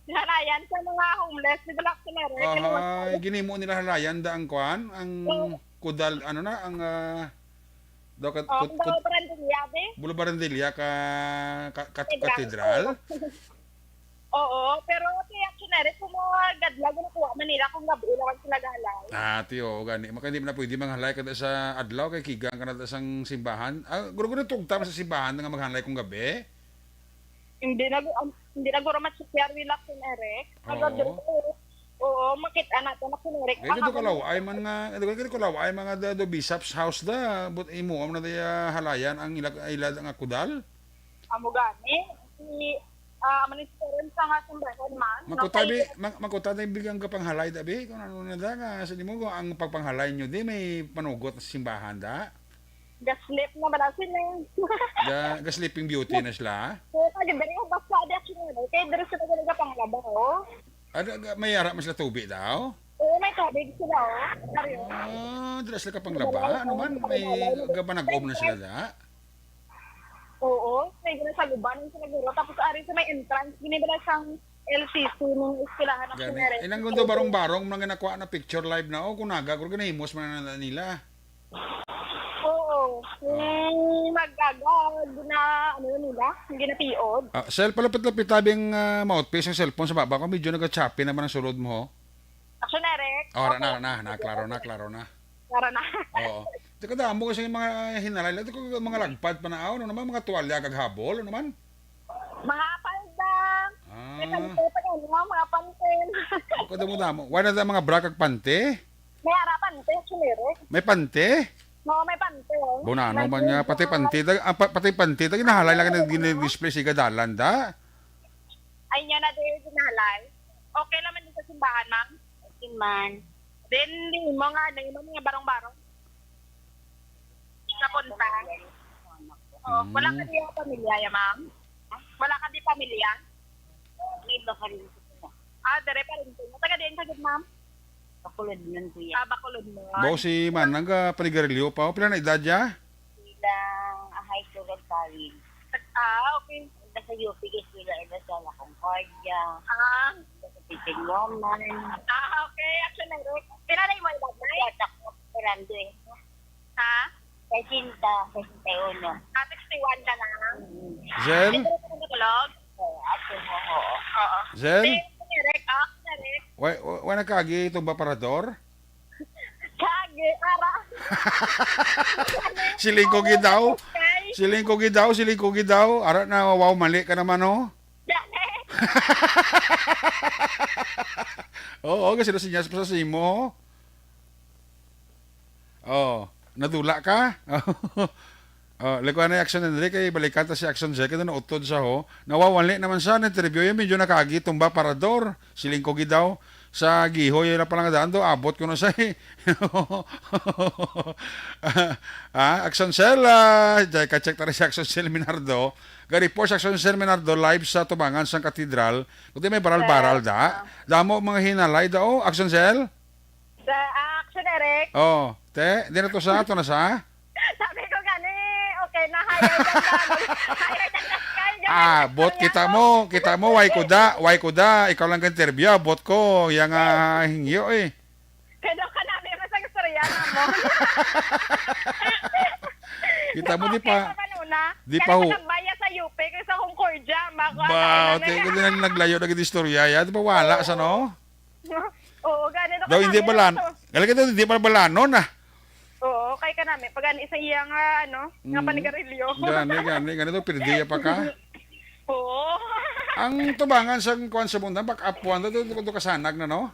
Halayan sa mga homeless, di ba, Lacson, Eric? Ano Ay, ba? Ginimo nila halayan da ang kuan, ang Oo. Kudal, ano na, ang, ah, daw kat-, Oh, kut-, ang kut-, Barandilla, di? Boulevard Barandilla ka, ka, kat-, Katedral. Katedral? Oo. Oo, pero ti Action Eric, kung mga gadlag, nakuha man nila kung gabi lang sila gahalay. Ah, ti, oo, gani. Maka hindi man na pwede manghalay kada sa adlaw, kay kigang ka na ta sang simbahan. Ah, guro-guro tugta man sa simbahan nga maghalay kung gabi? Hindi na, um, hindi na guro ma-check yung relax ni Eric. Oo. Ang gabi, oo, makita na to, na si Eric. Kaya Ang dito kalaw, ay man nga, dito kalaw, ay mga the, the bishop's house da, but imo, amo na daya halayan ang ila, ila nga kudal? Amo gani, si, ah, amo ni Terence nga simbahan man. Makutabi, Nakay- mak-, makutabi bigang kapanghalay, da, bi? Kung ano na da, nga, sa nimo, ang pagpanghalay nyo, di may panugot sa simbahan, da? Ga-sleep na ba na sila? Ga, ga-sleeping beauty na sila? Oo, kaya diri ko basta di ako sila. Kaya diri sila talaga panglaba, oh. Ano, ga, may ara man sila tubi daw? Oo, may tubig sila, oh. Mario. Ah, dira sila kapanglaba. Ano man, may gapanag-om na sila da? Oo, may gina sa guban ang sinaguro. Tapos ari sa may entrance, ginibala sang L C C ng eskwelahan ng Gani. Sinere. Ilang gundo barong-barong mga nakuha na picture live na, oh, kung naga, kung ginahimos man na nila. Oo. Ah. Yung nag-agag na, ano nila, yung ginatiod. Ah, Sel, palapit-lapit tabi ang, ah, mouthpiece ng cellphone sa baba ko. Medyo nag-choppy naman ang sulod mo, ho. Action, Eric. Oh, ara na, Opo. Ara na, na, klaro na, klaro na. Klaro na. Oo. Teka, damo kasi yung mga hinalay. Teka, mga lagpad pa na, ano naman, mga tuwalya, kag habol, ano naman? Mga palda. Ah. May panty pa yan, no? Mga panty. Ako, damo-damo. Wala na mga bra kag panty? May ara panty, Action, Eric. May panty? Oo, may panty, oh. Bunano May man nga, panty. Pati panty, da, ah, pa-, pati panty, da, ginahalay lang na gina-display sa dalan, da? Ay, niya na din, ginahalay. Okay naman din sa simbahan, ma'am? Okay man. Then, di mo nga, ano, yung mga barong-barong? Sa punta? Oh, Mm. Wala ka di pamilya, ya, ma'am? Wala ka di pamilya? May iba ka rin. Ah, dere pa rin po. Taga diin ka gid, ma'am? Bacolod nun, kuya. Ah, Bacolod nun. Bo, si Manang ka panigarilyo pa. O, pila na edad niya? Bilang, ah, high school and college. Ah, okay. Nasa U P, kay sila iba sa La Concordia. Ah. Nasa Pitin Woman. Ah, okay. Actually, meron. Pila na yung edad, Nay? Bata ko, Fernando eh. Ha? Sesenta, sesenta y uno. Ah, sixty-one ka na? Mm. Zel? Hindi ka na tulog? Oo, ako, oo. Oo. Zel? Hindi, direct, ah, direct. Wa, wa, wa nagkagi itong baparador? Kagi, ara. Siling ko gid daw. Kay Siling ko gid daw, siling ko gid daw. Ara na, wow, mali ka naman, oh. Oo, kasi nasinyas pa sa simo. Oh, nadula ka? Oh, likuan na yung Action Henry, kay balikan ta si Action Jack, ito nautod sa ho. Nawawali naman sa interview, yung medyo nakagi, tumba parador. Siling ko gid daw, sa gihoy, yun na pala nga daan do, abot ko na sa, ah, Action Cell, ah, ka-check ta rin si Action Cell Minardo. Ga-report si Action Cell Minardo, live sa Tubangan sang Katedral. Kundi may baral-baral da. Damo mga hinalay da, oh, Action Cell? Sa, ah, Action Eric. Oh, te, di na to sa, to na sa? Sabi ko gani, okay na, higher than the, higher than the sky, gani. Ah, bot, kita mo, kita mo, why ko da, why ko da, ikaw lang ka-interview, ah, bot ko, yang, ah, hingyo, eh. Kaya daw ka namin, masang istorya na mo. Kita mo, di pa, Okay, pa kanuna. Di Kaya pa ho. Nagbaya sa Guadalupe kaysa Concordia. Mako, Ba, ano na te, yan? Kung naglayo na gid istorya, ya. Di ba wala sa, no? Oo, gani na Daw hindi kami, balan-, ano? Talaga daw hindi pa balanon, ah. Oo, kay ka namin. Pag ano, isa iya nga, ano, nga Mm. panigarilyo. Gani, gani, gani daw, pirdiya pa ka. Oo. Ang tubangan sa kuwan sa mundang, bak-apuan na, doon, doon kasanag na, no?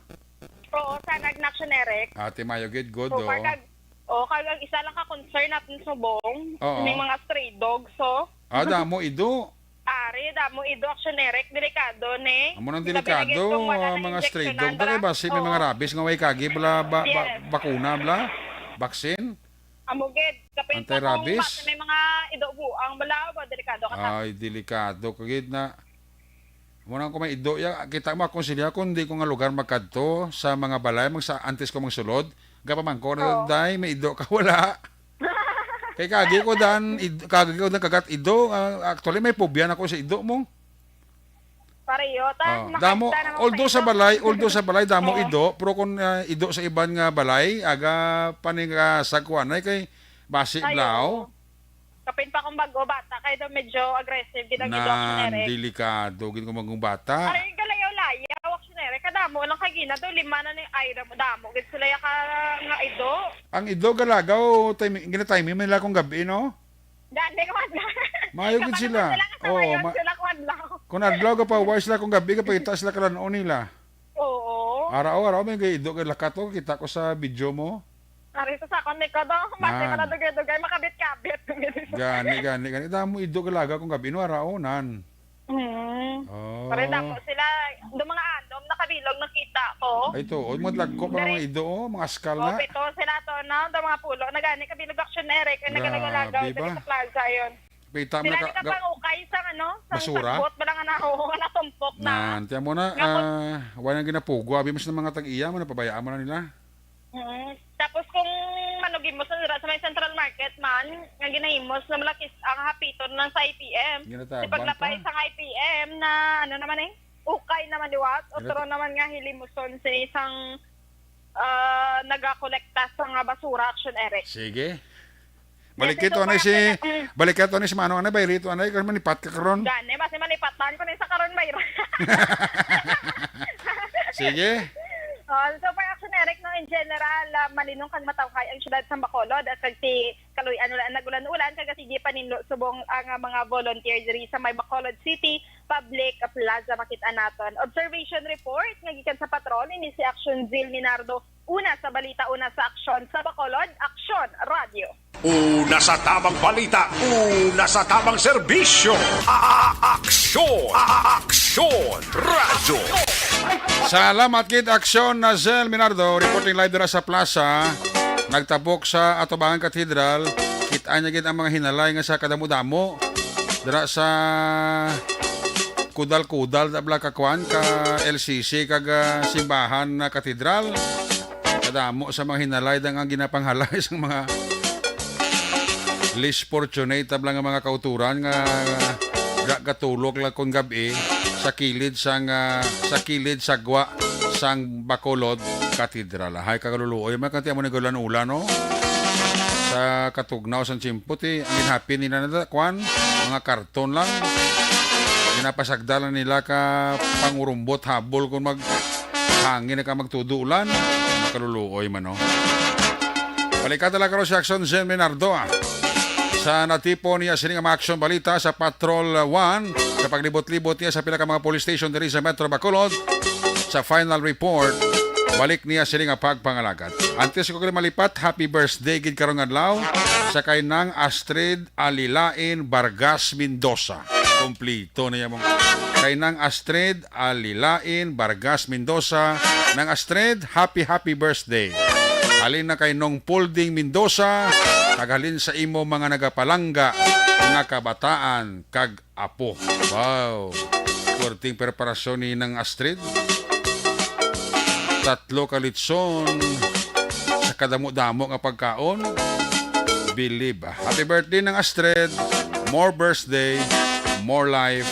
Oo, sanag na, Action Eric. Ate Mayo, gid, good, So far, oh. kag, oh, kag ang isa lang ka concern natin subong, Oo. may mga stray dogs, so. Ah, damo, ido. Ari, damo, ido, Action Eric, delikado, ne? Amo nang Labi na delikado, gid kung wala ah, nang mga stray injection dog. na, Dagay ba, si may mga bala. rabies nga way kagi, bala, ba, ba, Yes. bakuna, bala? Vaccine? Amo gid, kapin pa kung Anti-rabies? basta may mga ido buang, bala, ba, delikado ka sa Ay, delikado ka gid na. Muna ko may ido, ya, kita mo akong silya, kung di ko nga lugar magkadto sa mga balay, mag sa antes ko magsulod, gapamangko na, Oo. "Day, may ido ka?" Wala. Kay kagi ko dan, id-, kagi ko dan kagat ido. Ah, actually, may phobia na ko sa ido mo. Pareho, ta, Oh, makita damo, naman although sa sa ido. balay, although sa balay, damo Oo. ido, pero kung, ah, ido sa iban nga balay, aga paningasagwanay kay basi Ay, blaw. oo. Kapin pa kung bago, bata, kay daw medyo aggressive gid ang ido, Nan, Action Eric. delikado gid kung bagong bata. Ay, galayaw-layaw, Action Eric. Kadamo lang kay gina daw, lima na ni, ay, damo, damo gid sila ya ka nga ido. Ang ido galagaw, time, gina-timing man nila kung gabi, no? Gani ko man. Maayo gid Kapag sila. naman sila nga Oo, sabayon, ma-, sila kung adlaw. kung adlaw ka pa, wise sila kung gabi ka, pakita sila kalan-on nila. Oo. Araw, araw, may gay ido kay lakat ko, kita ko sa video mo. Ari sa sakon ni ko, do. Basta Nan. pala dugay-dugay, makabit-kabit. Gani, gani, gani. Damo ido kalaga kung gabi, no, araw, nan. Mm. Oh. Pare, dako sila. Do mga anom na kabilog nakita ko. Ay, to. Oh, mga lagko pa mga Dali. ido, oh. Mga askal Oh, na. pito sila to, no? Do mga pulo. Nagani kabilog, Action Eric. Ay, Grabe nagalagaw-lagaw. ba? Dali sa plaza, yun. Pita mo Sila na ni ka-, ka-, kapangukay sa, ano, sa basura? sagbot, bala nga na, oo, nga natumpok na. Nan, tiyan mo na, Nga kung ah, wala nang ginapugo. Abi mas ng mga tag-iya mo, napabayaan mo na nila. Mm. Tapos kung manugimos na dira sa may Central Market man, nga ginahimos na malakis ang hapiton lang sa I P M. Ginatabang Di paglapay pa. sa I P M na, ano naman eh, ukay naman liwat. Ginata- Otro naman nga hilimuson sa isang, ah, nagakolekta sa nga basura, Action Eric. Sige. Yes, Balik ito ito, anay pa, si, sir. Mm. balik ito, anay si Manong, anay, bayrito, anay, kasi manipat ka karon. Gani, basi malipatan ko na sa karon, Mayra. Sige. Oh, so, for Action Eric, no, in general, ah, malinong kag matawhay ang syudad sa Bacolod, at kag si Kaloy-an wala nag-ulan-ulan, kag sige paninlo subong ang, ah, mga volunteer diri sa may Bacolod City Public Plaza, makita naton. Observation report nga gikan sa patrol, ini si Action Zil Minardo. Una sa balita, una sa aksyon. Sa Bacolod, Aksyon Radio. Una sa tamang balita, una sa tamang serbisyo. A-, a-, aksyon, a-, a-, aksyon, radyo. Salamat gid, Aksyon, Nazel Minardo, reporting live dira sa plaza. Nagtabok sa Atubangan Cathedral. Kit-an niya gid ang mga hinalay nga sa kadamo-damo dira sa kudal-kudal, tabla ka kwan, ka L C C, kag, ah, simbahan na katedral. Kadamo sa mga hinalay da nga ginapanghalay sang mga less fortunate, tabla nga mga kauturan nga ga-, gatulog lang kon gab-i sa kilid sang, ah, sa kilid sagwa sang Bacolod Cathedral. Hay, kakaluluoy, may kanti amo ni ulan-ulan, no? Sa katugnaw sang tiyempo, ti, ang ginhapin nila na, kwan, mga karton lang. Ginapasagda lang nila ka pangurumbot, habol kung mag hangin na ka magtudo ulan. Makaluluoy man, no? Balikada lang karon si Action Zen Menardo, ah. Sa natipon niya sini nga mga aksyon balita sa Patrol One, sa paglibot-libot niya sa pila ka mga police station diri sa Metro Bacolod, sa final report, balik niya sini nga pagpangalagad. Antes ko kini malipat, happy birthday gid karon nga adlaw sa kay Nang Astrid Alilain Vargas Mendoza. Kompleto na yan, mga. Kay Nang Astrid Alilain Vargas Mendoza. Nang Astrid, happy, happy birthday. Halin na kay Nong Pulding Mendoza, kag halin sa imo mga nagapalangga nga kabataan kag apo. Wow! Swerteng preparasyon ni Nang Astrid. Tatlo ka litson sa kadamo-damo nga pagkaon. Believe. Happy birthday, Nang Astrid. More birthday, more life,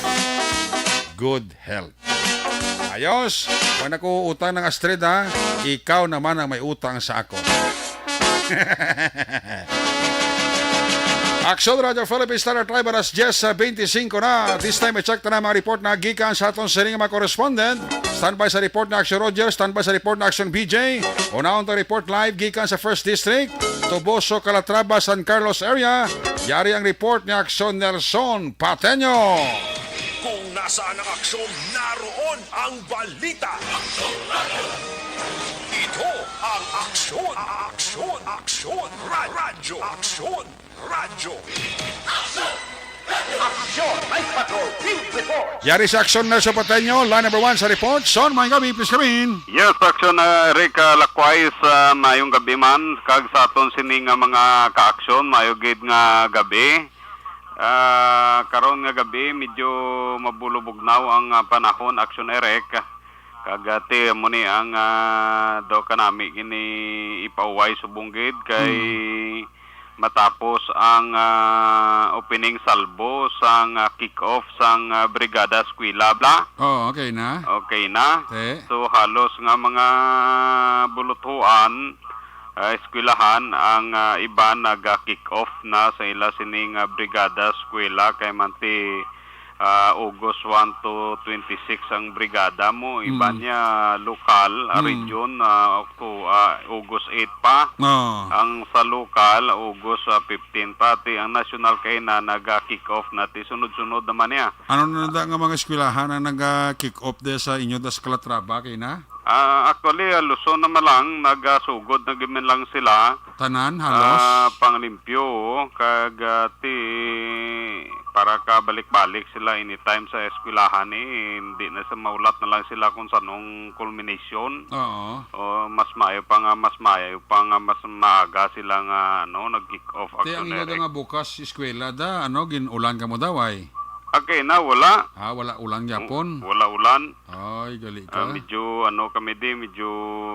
good health. Ayos! Wala ko utang, Nang Astrid, ha? Ikaw naman ang may utang sa ako. Aksyon Radyo Philippines, Star Tribe, alas diyes sa twenty-five na. This time, i-check ta na mga report na gikan sa aton sining mga correspondent. Standby sa report na Aksyon Roger, standby sa report na Aksyon B J. Unahon ta report live gikan sa First District, Toboso, Calatrava, San Carlos area. Yari ang report ni Aksyon Nelson Pateño. Kung nasaan ang aksyon, naroon ang balita. Ito ang Aksyon, Aksyon, Aksyon, Ra- Radyo, Aksyon, Radyo. Aksyon, Night Patrol, Field Report. Yari sa Aksyon Nelson Pateño, line number one sa report. Son, may gabi, please come in. Yes, Aksyon, uh, Rick, uh, likewise, uh, mayong gabi man, kag sa aton sini nga mga ka-aksyon, mayo gid nga gabi. Ah, karon nga gabi, medyo mabulubugnaw ang, ah, panahon, Aksyon Eric. Kag, ah, ti, amo ni ang, ah, daw kanami gini ipauway subong gid kay Hmm. matapos ang, ah, opening salvo sang, ah, kick-off sang, ah, Brigada Eskwela, bla? Oh, okay na. Okay na. Te. So, halos nga mga buluthuan, ah, eskwelahan, ang, ah, iban naga-kick off na sa ila sining, ah, Brigada Eskwela kay man ti, ah, August one to twenty-six ang brigada mo. Iban Mm. niya lokal, ah, Mm. region, ah, Octo-, ah, August eight pa. Oo. Ang sa lokal, August, ah, fifteen pa. Ti ang national kay na naga-kick off na ti sunod-sunod naman niya. Ano na da nga mga eskwelahan ang naga-kick off de sa inyo das Calatrava kay na? Ah, actually, ah, Luzon naman lang, nagasugod na gid man lang sila. Tanan, halos? Ah, panglimpyo, oo. Kag, ah, ti, para ka balik-balik sila anytime sa eskwelahan, eh, hindi na sa maulat na lang sila kung sanong culmination. Oo. O, mas maayo pa nga, mas maayo pa nga, mas maaga sila nga, ano, nag-kick off Ti, ang actually, ilo da Rick. Nga bukas eskwela da, ano, gin-ulan kamo daw, ay? Okay na, wala. Ah, wala ulan gyapon? Wala ulan. Ay, gali Ah, ka. Medyo, ano, kami di, medyo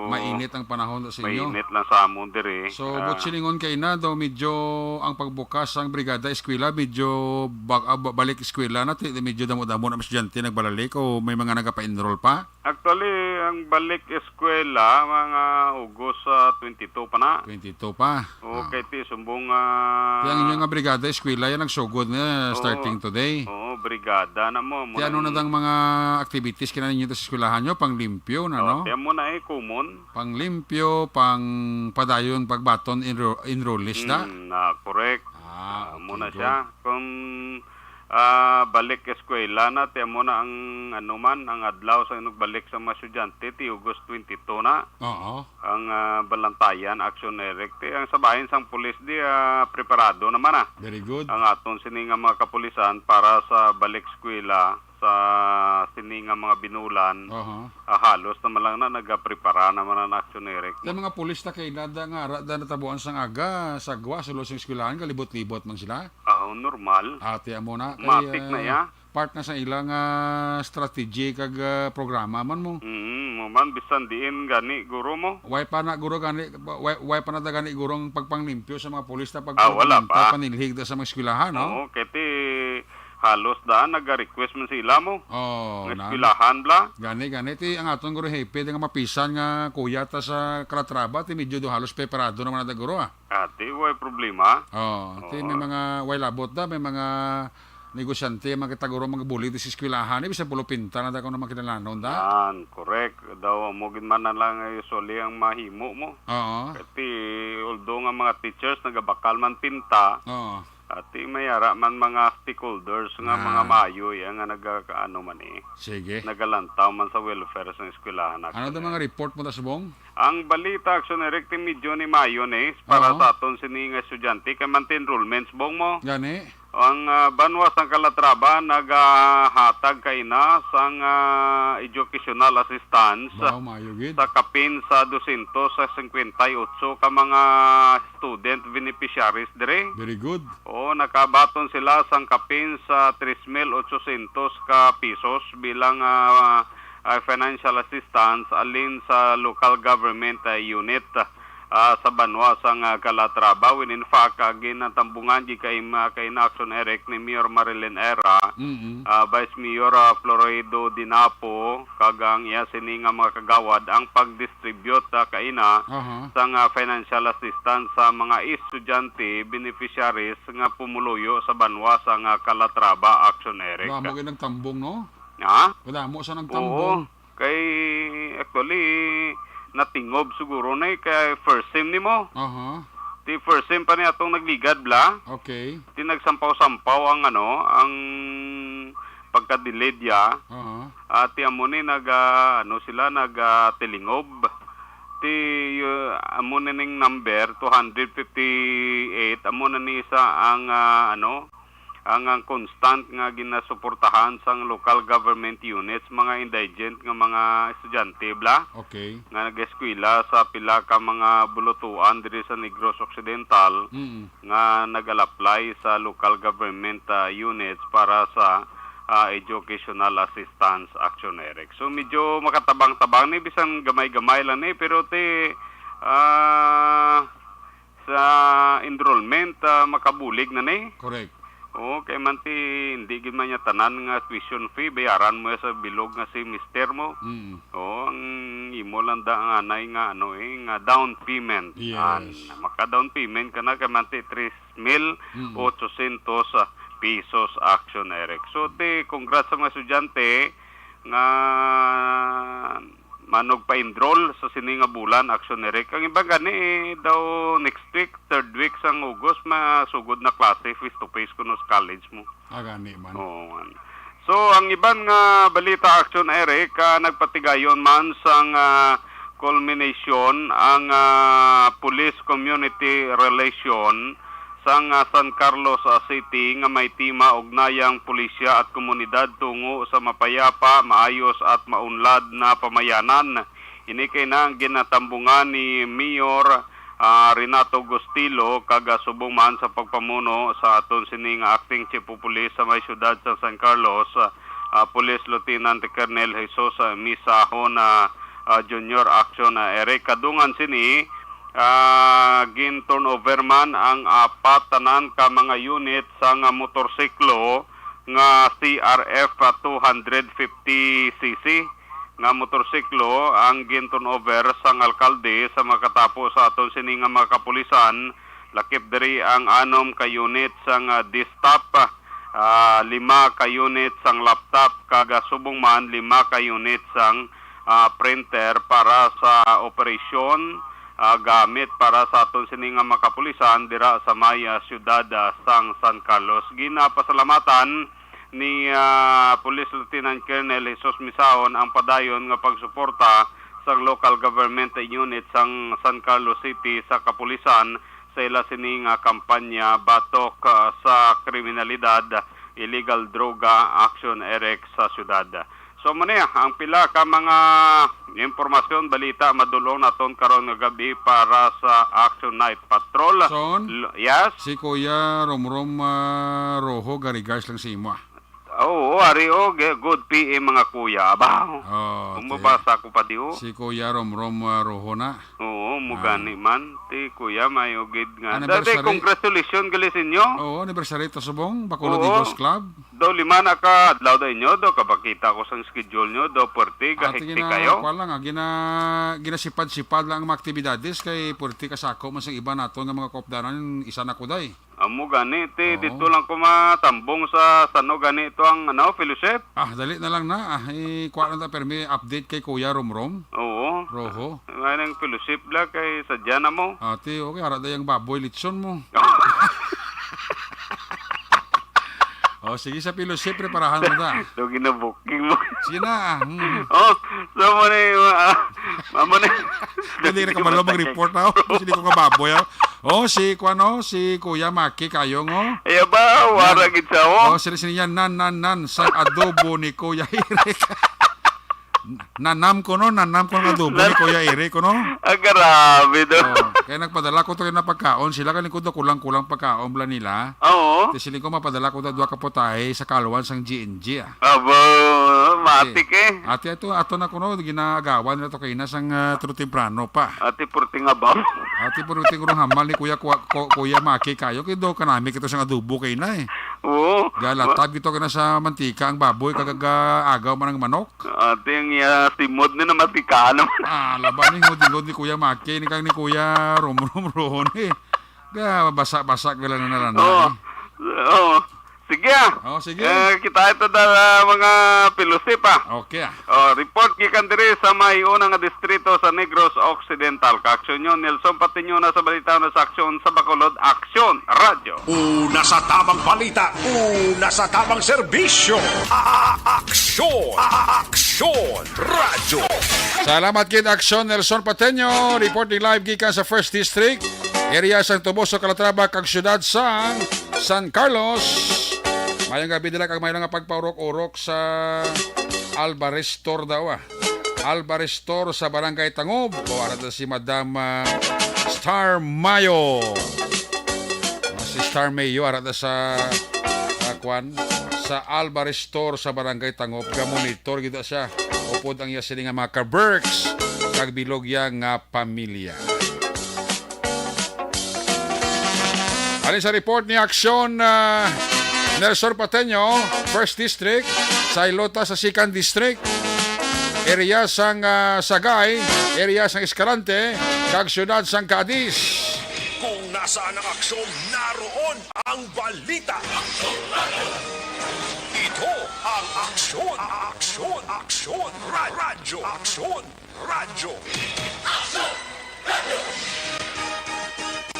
Mainit ang panahon sa inyo. Mainit lang sa amon diri. So, Ah. But silingon kay na daw medyo ang pagbukas sang Brigada Eskwela, medyo bag-, ah, ba-, balik eskwela na, ti-, medyo damo-damo na mas estudyante nagbalalik o may mga nagapa-enroll pa? Actually, ang balik eskwela, mga August, ah, twenty-two pa na. Twenty-two pa. Oo, Ah. Kay ti sumbong, ah, Kaya ang inyo nga brigada eskwela yan nagsugod na Oo. Starting today. Oo, brigada na mo, mo Ti ano na na dang mga activities kina ninyo sa eskwelahan nyo? Panglimpyo na, Oh, no? Kaya mo na eh, common. Panglimpyo, pang padayon, pagbaton, enro-, enrollees na? Hmm, na, correct. Ah, Ah, mo okay, na good. Siya. Kung, ah, balik eskwela na, ti mo na ang, ano man, ang adlaw sa inugbalik sa mga estudyante, ti August twenty-two na. Oo. Ang, ah, balantayan, action direct. Eh, ang sabahin sang pulis di, ah, preparado naman, ah. Very good. Ang aton sini nga mga kapulisan para sa balik eskwela sa sini nga mga binulan, Aha. ah, halos naman lang na nagaprepara naman ang action direct. Yung mga pulis na kay nada nga ara da natabuan sang aga, sagwa, sulo sing eskwelahan, kalibot-libot man sila. Ah, normal. Ati amo na kay, Matik na ah, ya. Part na sa ilang, ah, strategy kag, ah, programa man mo. Mm, mo man, bisan diin gani, guro mo. Way pa na, guro, gani, way, way pa na da gani, guro, ang pagpanglimpyo sa mga pulis na Ah, wala pagpagminta, pa. Panilhig da sa mga eskwelahan, no? Oo, kay ti halos daan naga-request man sila mo. Oh, Nga na. Eskwelahan, bla. Gani, gani. Ti ang aton guro hepe, di nga mapisan nga kuya ta sa Calatrava, ti medyo do halos preparado naman na da guro, ah. Ati, way problema. Oh, ti may Oo. Mga way labot da, may mga negosyante, mga kita guro, mga buli di sa eskwelahan, eh, bisan pulo pinta na da kung naman kinalanon da. Yan, correct. Daw, amo gid man na lang, eh, usually ang mahimo mo. Oo. Kati, although nga mga teachers nagabakal man pinta, Oo. Ati, may ara man mga stakeholders nga Ah. Mga maayo, ya, nga naga-, ano man eh, Sige. Nagalantaw man sa welfare sa eskwelahan, Ano daw actually. Mga report mo ta subong? Ang balita, action direct, ti medyo ni mayo ni para Oo. Sa aton sini nga estudyante, kay man ti enrollments, bong mo. Gani? Ang, ah, banwa sang Calatrava nagahatag kaina sang, ah, educational assistance Wow, mayo gid. Sa kapin sa dosyentos singkwenta y otso ka mga student beneficiaries diri. Very good. Oo, nakabaton sila sang kapin sa tres mil otsosyentos ka pisos bilang, ah, ah, financial assistance alin sa local government, ah, unit. ah, sa banwa sang, ah, Calatrava. When in fact, ah, ginatambungan gid kay ma-, kay na Action Eric ni Mayor Marilyn Era, Mm-mm. ah, Vice Mayor, ah, Florido Dinapo, kag ang iya sini nga mga kagawad ang pag-distribute, ah, kaina Aha. sang, ah, financial assistance sa mga estudyante beneficiaries nga pumuluyo sa banwa sang, ah, Calatrava, Action Eric. Wala mo ginang tambong, no? Ha? Wala mo sa nang Oo. tambong. Kay, actually, natingob siguro na eh, kay first sem nimo. Aha. Ti first sem pa ni atong nagligad, bla. Okay. Ti nagsampaw-sampaw ang, ano, ang pagka-delayed ya. Aha. Ah, ti amo ni nag, ah, ano sila, nag, ah, tilingob. Ti, uh, amo na ning number, two hundred fifty-eight, amo na ni isa ang, ah, ano, ang, ang constant nga ginasuportahan sang local government units, mga indigent nga mga estudyante, bla, Okay. nga nag-eskwela sa pila ka mga bulutuan diri sa Negros Occidental Mm. nga nag-apply sa local government, ah, units para sa, ah, educational assistance, Action Eric. So, medyo makatabang-tabang ni, bisan gamay-gamay lang ni, pero ti, ah, sa enrollment, ah, makabulig na ni. Correct. Oo, kay man ti, hindi gid man niya tanan nga tuition fee, bayaran mo sa bilog nga semester mo. Mm. Oo, ang imo lang da, ang anay nga, ano eh, nga down payment. Yes. An, maka-down payment ka na, kay man ti, tres mil ochocientos pesos, Action Eric. So, ti, congrats sa mga estudyante nga manog pa-enroll sa sini nga bulan, Action Eric. Ang iban gani, eh, daw next week, third week sang August, masugod na klase, face to face kuno sa college mo. Ah, gani man. Oo, man. So, ang iban nga balita, Action Eric, ah, nagpatigayon man sang, ah, culmination ang, ah, Police Community Relation sang, ah, San Carlos, ah, City nga may tema Ugnayang Pulisya at Komunidad tungo sa mapayapa, maayos at maunlad na pamayanan. Ini kay na ang ginatambungan ni Mayor, ah, Renato Gustilo kag, ah, subong man sa pagpamuno sa aton sini nga Acting Chief of Police sa may siyudad sa San Carlos, ah, ah, Police Lieutenant Colonel Jesus, ah, Misahon, ah, ah, Junior Action, ah, Eric. Kadungan sini, ah, gin-turnover man ang apat tanan ka mga unit sang, ah, motorsiklo nga C R F, ah, two hundred fifty C C nga motorsiklo ang gin-turnover sang alkalde sa makatapo sa aton sini nga mga kapulisan. Lakip diri ang anom ka unit sang, ah, desktop, ah, lima ka unit sang laptop, kag, ah, subong man lima ka unit sang, ah, printer para sa operasyon, ah, gamit para sa aton sini nga mga kapulisan dira sa may, ah, siyudad, ah, sang San Carlos. Ginapasalamatan ni, ah, Police Lieutenant Colonel Jesus Misaon ang padayon nga pagsuporta sang local government unit sang San Carlos City sa kapulisan sa ila sini nga kampanya batok, ah, sa kriminalidad, illegal droga, Action Eric sa siyudad. So, amo ni ang pila ka mga impormasyon, balita, madulong naton karon nga gabi para sa Action Night Patrol. Son? L-, yes? Si Kuya Romrom, ah, Rojo, ga-regards lang sa imo, ah. Oo, ari, oh, g-, good P M, mga kuya. Aba, Oh, ti-, mabasa ko pa di, oh. Si Kuya Romrom, ah, Rojo na. Oo, mo Ah. gani man. Ti, kuya, may ugid nga. Anniversary. Dati, congratulations gali sa inyo. Oo, anniversary to subong, Bacolod Oo. Eagles Club. Daw lima na ka adlaw daw inyo, daw kabakita ko sang schedule nyo, daw puwerte, Ah, gahektik sige na, kayo. Kuwan lang, ah, gina-, ginasipad-sipad lang ang mga aktibidades kay puwerte ka sako man sang iba naton nga mga kaupdanan, isa na ko day. Amo gani, ti, Oo. dito lang ko matambong sa sano gani ito ang, ano, fellowship. Ah, dali na lang na. Ah, ikuha lang ta, permi update kay Kuya Romrom. Oo. Rojo. May nang fellowship la kay sadya na mo. Ate, okay, ara dayang baboy, litson mo. Oh, sige, sa fellowship, preparahan mo na. Daw ginabuking mo. Sige na, ah, hmm. Oh, so mo na yung, ah, amo na yung Hindi na kabalo mag-report na, oh. Sige ko kababoy, oh. Oh, si, kuwan, oh, si Kuya Maki Kayong, oh. Ay, ba, wara Yan. gid sa, oh. Oh, sila, sila yan, nan, nan, nan, sa adobo ni Kuya Eric. Nanam ko, no? Nanam ko ang adobo ni Nan- Kuya Eric, no? Ah, grabe, no? Oh, kaya nagpadala ko to yung pagkaon. Sila kalingkod na kulang-kulang pagkaon bala nila. Oo. Ti siling ko, mapadala ko na duha ka putahe sa kalwan sang G N G, ah. Abo, matik eh. Ate, ito, ato na kuno, ginaagawan na to kaina sang, ah, tulo temprano pa. Ate, purti nga ba? Ati po rin tingurong hamal ni Kuya, Kuya, Ku-, Kuya Maki kayo. Kaya daw kanami kito sa adobo kay na eh. Oo. Galatab kito kay na sa mantika ang baboy, kag, ah, agaw man ang manok. Ati ang iya simod ni na matika naman. Ah, laban ni hingod-hingod ni Kuya Maki, ni kang ni Kuya Rom Rom Ron eh. Ga, basa-basa ko lang na lang Oo. eh. Oo. Sige ah. Oh, sige. Eh, kita ito da, ah, mga pilusip ah. Okay ah. Oh, report gikan diri sa may una nga distrito sa Negros Occidental. Kaaksyon nyo, Nelson Patiño na sa balita na sa aksyon sa Bacolod. Aksyon, Radyo. Una sa tamang balita, una sa tamang serbisyo. A-, a-, aksyon, a-, a-, aksyon, Radyo. Salamat gid, Aksyon, Nelson Pateño, reporting live gikan sa First District, area sang Toboso, Calatrava, kag siyudad sang San Carlos. Mayong gabi nila kag mayong nga pagpaurok-urok sa Alvarez Store daw, ah. Alvarez Store sa Barangay Tangob. O, ara ta si Madam, ah, Star Mayo. Ah, si Star Mayo, ara ta sa, ah, kwan, sa Alvarez Store sa Barangay Tangob. Ga-monitor gid siya. Upod ang iya sini nga mga ka-Berks, kag bilog iya nga pamilya. Alin sa report ni Aksyon, ah, Nelson Pateño, First District, sa Ilota sa Second District, area sang, ah, Sagay, area sang Escalante, kag siyudad sang Cadiz. Kung nasaan ang aksyon, naroon ang balita. Ito ang aksyon, aksyon, aksyon, ra-, radyo, aksyon. Radyo.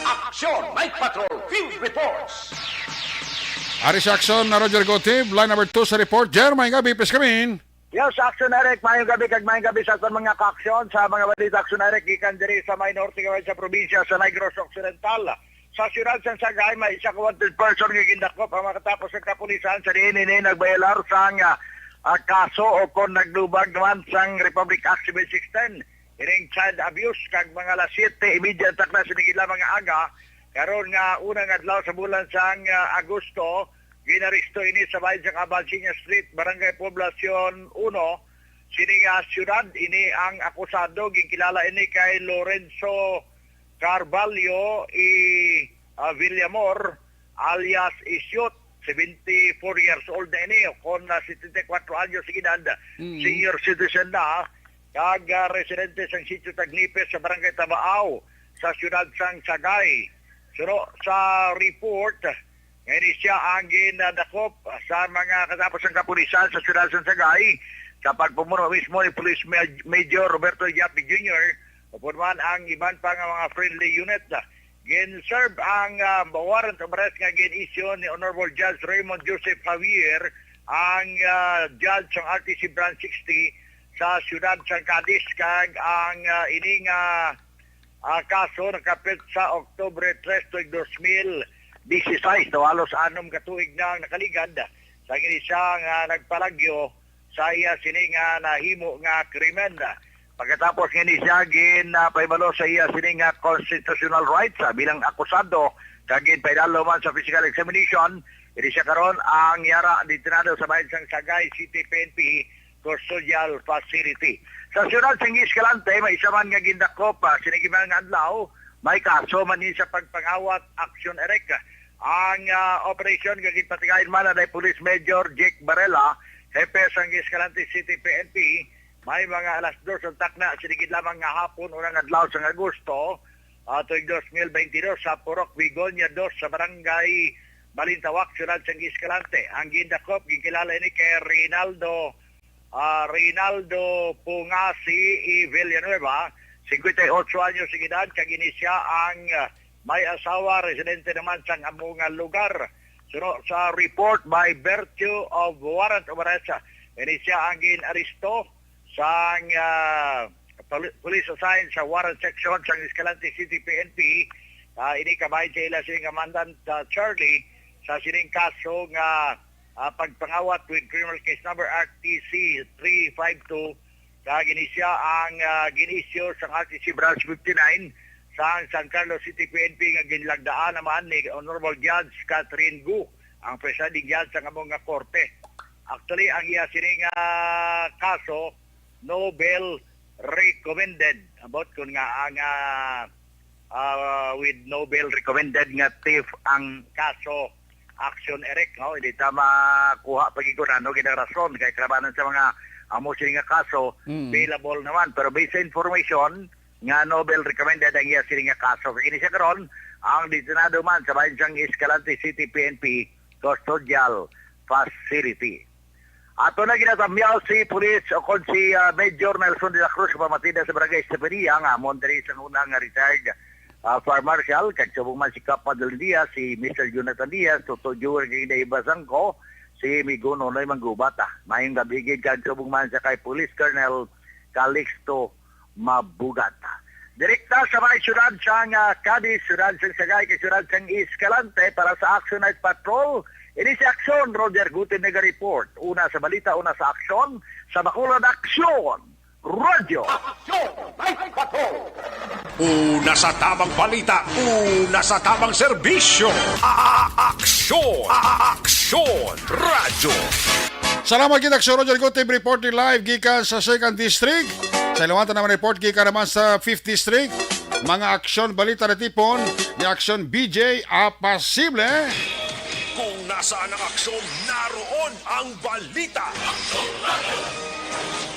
Aksyon, Night Patrol Field Reports. Ari si Aksyon na Roger Gotib, line number two sa report. Jer, may gabi, please come in. Yes, Aksyon Eric, mayong gabi kag mayong gabi sa aton mga kaaksyon sa mga balita. Aksyon Eric, gikan diri sa may norte kaway sa probinsya sa Negros Occidental. Sa siyudad sang Sagay, may isa ka wanted person nga gindakop ang makatapos sa kapulisan sa diin ini nagbayolar sang, ah, ah, kaso o kon naglubag naman sang Republic Act seven six ten. Ining child abuse kag mga alas siyete y media takna sa nagid lamang nga aga, karon nga unang adlaw sa bulan sang, ah, Agosto, ginaresto ini sa bahin sang Abansiña Street, Barangay Poblacion uno, sini nga siyudad. Ini ang akusado, ginkilala ini kay Lorenzo Carvalho y, ah, Villamor, alias Isyot, seventy-four years old na ini, kon, ah, setenta y kuwatro anyos ang edad, Mm. senior citizen na, kag, ah, residente sang Sitio Tagnipes sa Barangay Tabaao, sa siyudad sang Sagay. Suno sa report, nga ini siya ang ginadakop sa mga katapos sang kapulisan sa siyudad sang Sagay, sa pagpamuno mismo ni Police Maj-, Major Roberto Yap Junior, upod man ang iban pa nga mga friendly unit. Gin-serve ang, ah, warrant of arrest nga gin-issue ni Honorable Judge Raymond Joseph Javier, ang, ah, judge sang R T C Branch sixty sa siyudad sang Cadiz, kag ang, ah, ini nga, ah, kaso nakapit sa Oktubre tres tuig dos mil dieciséis, daw halos anom ka tuig na ang nakaligad sa gini siya nga nagpalagyo sa iya sini nga nahimo nga krimen. Pagkatapos nga ni siya gin, ah, pahibalo sa iya sini nga constitutional rights, ah, bilang akusado, kag ginpaidalo man sa physical examination, ini siya karon ang yara detenado sa bahin sang Sagay City P N P Custodial Facility. Sa siyudad sang Escalante, may isa man nga gindakop, ah, sini giman nga adlaw, may kaso man ni sa pagpangawat, Aksyon Eric. Ang, ah, operasyon nga ginpatigayon man ni Police Major Jake Barela, hepe sang Escalante City P N P, may mga alas dos ang takna, sini gid lamang nga hapon, unang adlaw sang Agosto, ah, tuig dos mil baynte dos, sa Purok Begonia dos, sa Barangay Balintawak, siyudad sang Escalante. Ang gindakop, ginkilala ini kay Reynaldo, ah, Reynaldo Pungasi y Villanueva, singkwenta y otso anyos ang edad, kag ini siya ang, ah, may asawa, residente naman sang amo nga lugar. Suno sa report, by virtue of warrant of arrest, ini siya ang gin-aresto sang, ah, poli-, police assigned sa warrant section sang Escalante City P N P. Ah, ini kabahin sa ila sining nga mandant, ah, Charlie, sa sining kaso nga, ah, pagpangawat with criminal case number R T C three five two, kag ini siya ang, ah, gin-issue sang R T C Branch fifty-nine sang San Carlos City P N P nga ginlagdaan naman ni Honorable Judge Catherine Gu, ang presiding judge sang amo nga korte. Actually, ang iya sini nga kaso, no bail recommended. About kun nga ang, ah, Ah, with no bail recommended nga theft ang kaso, action, Eric, no? Hindi ta makuha pa gid kung ano gid ang rason kay kalabanan sa mga amo sini nga kaso, Mm. bailable naman. Pero based sa information nga no bail recommended ang iya sini nga kaso. Kay kini siya karon ang detenado man sa bahin sang Escalante City P N P Custodial Facility. Ato na ginatamyaw si Police o kon si, ah, Major Nelson de la Cruz, pamatinda sa Barangay Estefania, nga amon diri sa una nga retired, ah, Fire Marshal, kag subong man si Kap Madeline Diaz, si Mister Jonathan Diaz, Toto Jewel, kag Inday Iba Sangko, si Migo Nonoy Manggubata. Mayong gabi gid kag subong man sa kay Police Colonel Calixto Mabugat. Direkta sa mga syudad sang, ah, Cadiz, syudad sang Sagay, kag syudad sang Escalante para sa Action Night Patrol. Ini si Aksyon, Roger Guten nag-report. Una sa balita, una sa aksyon, sa Bacolod Aksyon, Radyo. Action Night Patrol. Una sa tamang balita, una sa tamang serbisyo. A-, a-, aksyon, a-, a-, aksyon, radyo. Salamat kita sa Roger Guten, reporting live gikan sa Second District. Sa Ilawatan naman report gikan naman sa Fifth District. Mga aksyon balita na tipon ni Aksyon B J Apasible. Kung nasaan ang aksyon, naroon ang balita.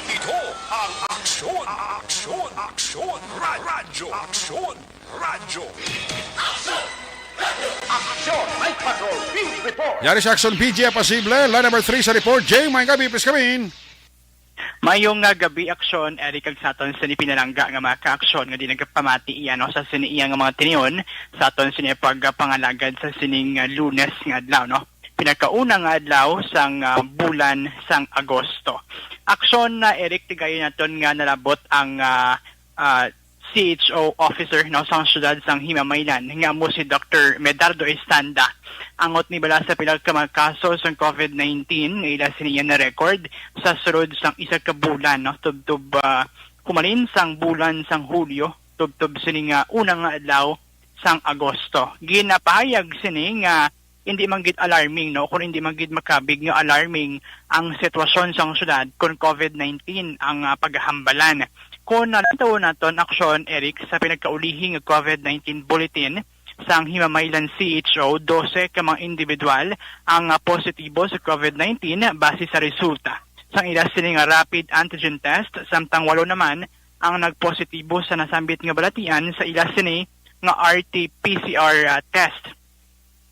Ito ang aksyon, aksyon, aksyon, ra-, radyo, aksyon, radyo. Aksyon! Aksyon! Night Patrol! Field Report! Yari sa Aksyon B J Apasible, line number three sa report. Jay, may gabi, please come in. Mayong nga gabi, Aksyon, Eric, kag sa aton sini pinalangga nga mga kaaksyon nga di nagapamati iya, no, sa sini iya nga mga tinion, sa aton sini pagpangalagad sa sining, ah, Lunes nga adlaw, no. Pinakauna nga adlaw sang, ah, bulan sang Agosto. Aksyon na, Eric, tigayon naton nga nalabot ang, ah, ah, C H O officer, no, sang siyudad sang Himamaylan nga amo si Doctor Medardo Estanda. Angot ni bala sa pila ka mga kaso sang COVID nineteen nga ila sini iya na-record sa sulod sang isa ka bulan, no, tubtob, ah, humalin sang bulan sang Hulyo tubtob sini nga una nga adlaw sang Agosto. Ginapahayag sini nga hindi man gid alarming, no, kung hindi man gid makabig nga alarming ang sitwasyon sang syudad kung COVID nineteen ang, ah, paghambalan. Kung nalantaw naton, Aksyon, Eric, sa pinagkaulihi nga COVID nineteen bulletin sang Himamaylan C H O, dose ka mga individual ang, ah, positibo sa COVID nineteen base sa resulta sang ila sini nga rapid antigen test, samtang walo naman ang nagpositibo sa nasambit nga balatian sa ila sini nga R T P C R, ah, test.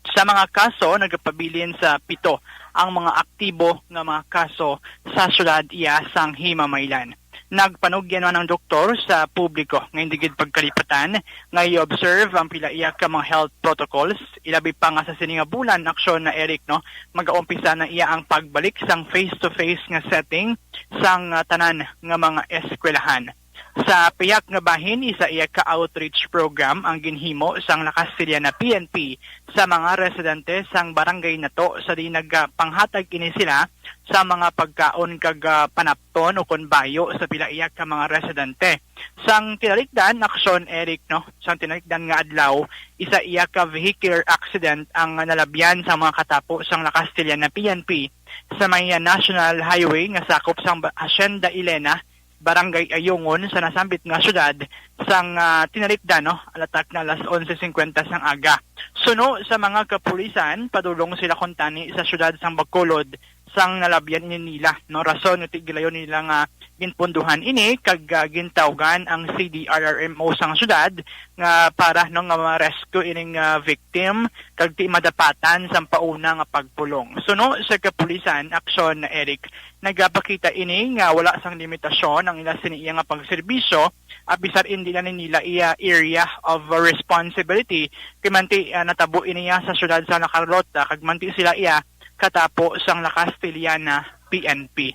Sa mga kaso, nagapabilin sa pito ang mga aktibo nga mga kaso sa syudad iya sang Himamaylan. Nagpanugyan man ang doktor sa publiko nga hindi gid pagkalipatan nga i-observe ang pila iya ka mga health protocols. Ilabi pa nga sa sini nga bulan, Aksyon na, Eric, no, magaumpisa na iya ang pagbalik sang face-to-face nga setting sang, ah, tanan nga mga eskwelahan. Sa pihak nga bahin, isa iya ka outreach program ang ginhimo sang La Castellana P N P sa mga residente sang barangay nato, sa diin nagapanghatag ini sila sa mga pagkaon kag, ah, panapton o kon bayo sa pila iya ka mga residente. Sang tinalikdan, Aksyon, Eric, no? Sang tinalikdan nga adlaw, isa iya ka vehicular accident ang nalabyan sa mga katapo sang La Castellana P N P sa may, ah, National Highway nga sakop sang ba-, Hacienda Elena, Barangay Ayungon sa nasambit nga syudad sang, ah, tinalikdan, no, alatak na alas onse singkwenta sang aga. Suno sa mga kapulisan, padulong sila kuntani sa syudad sang Bacolod sang nalabyan ini nila, no, rason nga ti-, gilayon nila nga ginpunduhan ini kag, ah, gintawgan ang C D R R M O sang syudad nga para, no, nga ma-rescue ining, ah, victim kag ti madapatan sang pauna nga pagpulong. Suno sa kapulisan, Aksyon na, Eric, nagapakita ini nga wala sang limitasyon ang ila sini iya nga pagserbisyo, ah, bisan indi na ni nila iya area of responsibility, kay manti, ah, natabo ini iya sa siyudad sa La Carlota, kag manti sila iya katapo sang La Castellana P N P.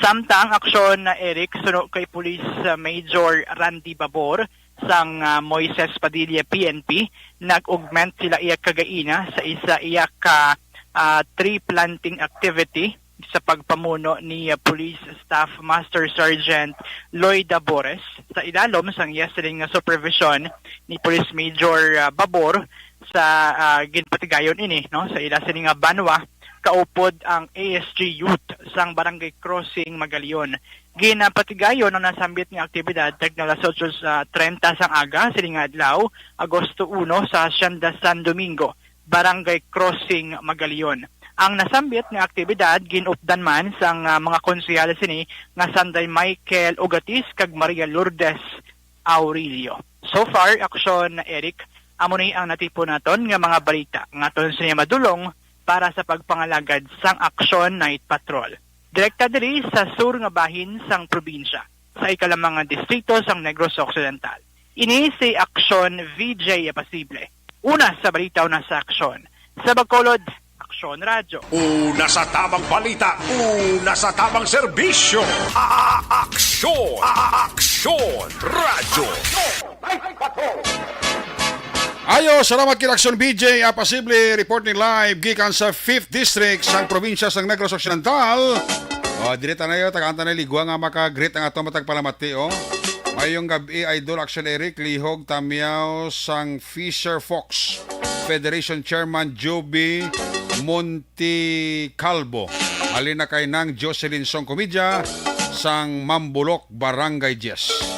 Samtang, Aksyon na, Eric, suno kay Police, ah, Major Randy Babor sang, ah, Moises Padilla P N P, nag-augment sila iya kagaina sa isa iya ka, ah, tree planting activity sa pagpamuno ni, ah, Police Staff Master Sergeant Lloyd Dabores sa ilalom sang iya sining nga supervision ni Police Major, ah, Babor sa, ah, ginpatigayon ini, no, sa ila sini nga banwa, kaupod ang A S G Youth sang Barangay Crossing, Magalion. Ginapatigayon ang nasambit nga aktibidad tagna alas otso sa treinta sang aga sining nga adlaw, Agosto uno, sa Hacienda San Domingo, Barangay Crossing, Magalion. Ang nasambit nga aktibidad gin-updan man sang, ah, mga konsehal sini nga sanday Michael Ugatis kag Maria Lourdes Aurelio. So far, Aksyon Eric, amo ni ang natipon naton nga mga balita nga aton sini madulong para sa pagpangalagad sang Aksyon Night Patrol. Direkta diri sa sur nga bahin sang probinsya, sa ikalamang nga distrito sang Negros Occidental. Ini si Aksyon V J Apasible. Una sa balita, una sa aksyon. Sa Bacolod, Aksyon Radyo. Una sa tamang balita, una sa tamang serbisyo. A-, a-, aksyon, a-, a-, aksyon, radyo. Ayo, salamat kay Aksyon V J Apasible, reporting live gikan sa Fifth District sang probinsya sang Negros Occidental. O, diri ta na yo, tagaan ta na ligwa nga maka-greet ang ato matag palamati, o. Mayong gab-i, Idol Aksyon Eric, lihog tamyaw sang Fisher Fox, Federation Chairman Joby Monte Calvo. Halin na kay Nang Jocelyn Song Comidya sang Mambulok, Barangay Diez.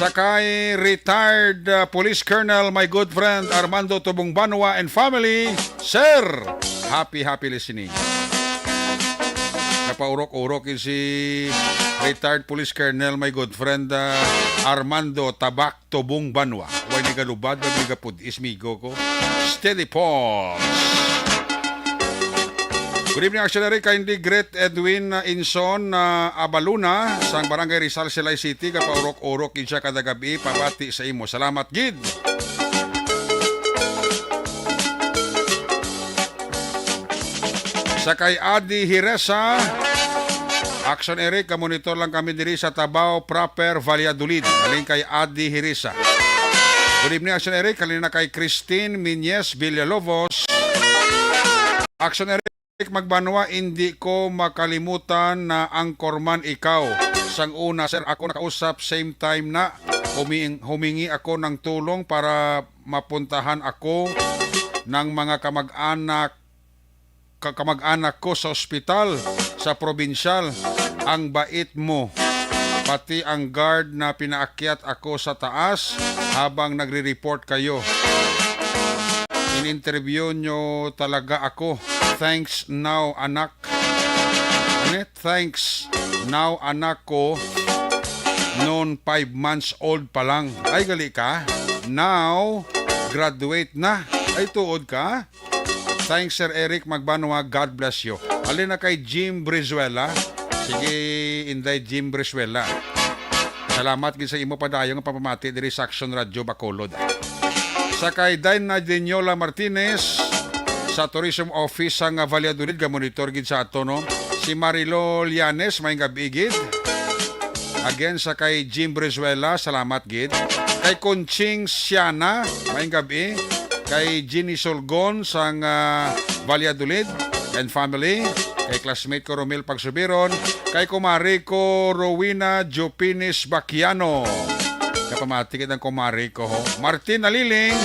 Sa kay retired, uh, Police Colonel, my good friend Armando Tubong Banwa and family, Sir, happy, happy listening. Napaurok-urok yun si retired Police Colonel, my good friend, uh, Armando Tabak Tubong Banwa. Way ni galubad, way ni gapud-is, migo ko. Steady pulse. Good evening, Aksyon Eric. Kindly greet Edwin, uh, Inson, uh, Abaluna, sang Barangay Rizal, Silay City. Gapaurok-urok gid siya kada gabi. Pabati sa imo. Salamat gid. Sa kay Adi Hiresa, Aksyon Eric, ka-monitor lang kami diri sa Tabao Proper, Valladolid. Halin kay Adi Hiresa. Good evening, Aksyon Eric. Halin na kay Christine Minyes Villalobos. Aksyon Eric Magbanwa, indi ko makalimutan na anchorman ikaw. Sang una, sir, ako nakausap, same time na huming-, humingi ako ng tulong para mapuntahan ako ng mga kamag-anak, ka-, kamag-anak ko sa ospital, sa probinsyal. Ang bait mo. Pati ang guard na pinaakyat ako sa taas habang nagre-report kayo. In-interview nyo talaga ako. Thanks now, anak. Ano? Thanks now, anak ko. Noon five months old pa lang. Ay, gali ka. Now, graduate na. Ay, tuod ka. Thanks, Sir Eric Magbanwa. God bless you. Halin na kay Jim Brizuela. Sige, Inday Jim Brizuela. Salamat gid sa imo padayon nga pamamati diri sa Aksyon Radyo Bacolod. Sa kay Dina Diniola Martinez, sa Tourism Office sang Valladolid, ga-monitor gid sa ato, no? Si Marilo Llanes, may gabi gid. Again, sa kay Jim Brizuela, salamat gid. Kay Conching Siana, may gabi. Kay Jeannie Solgon sang, ah, Valladolid and family. Kay classmate ko, Romel Pagsubiron. Kay kumari ko, Rowena Jopines Baquiano. Kapamati gid ang kumari ko, ho. Martin Naliling.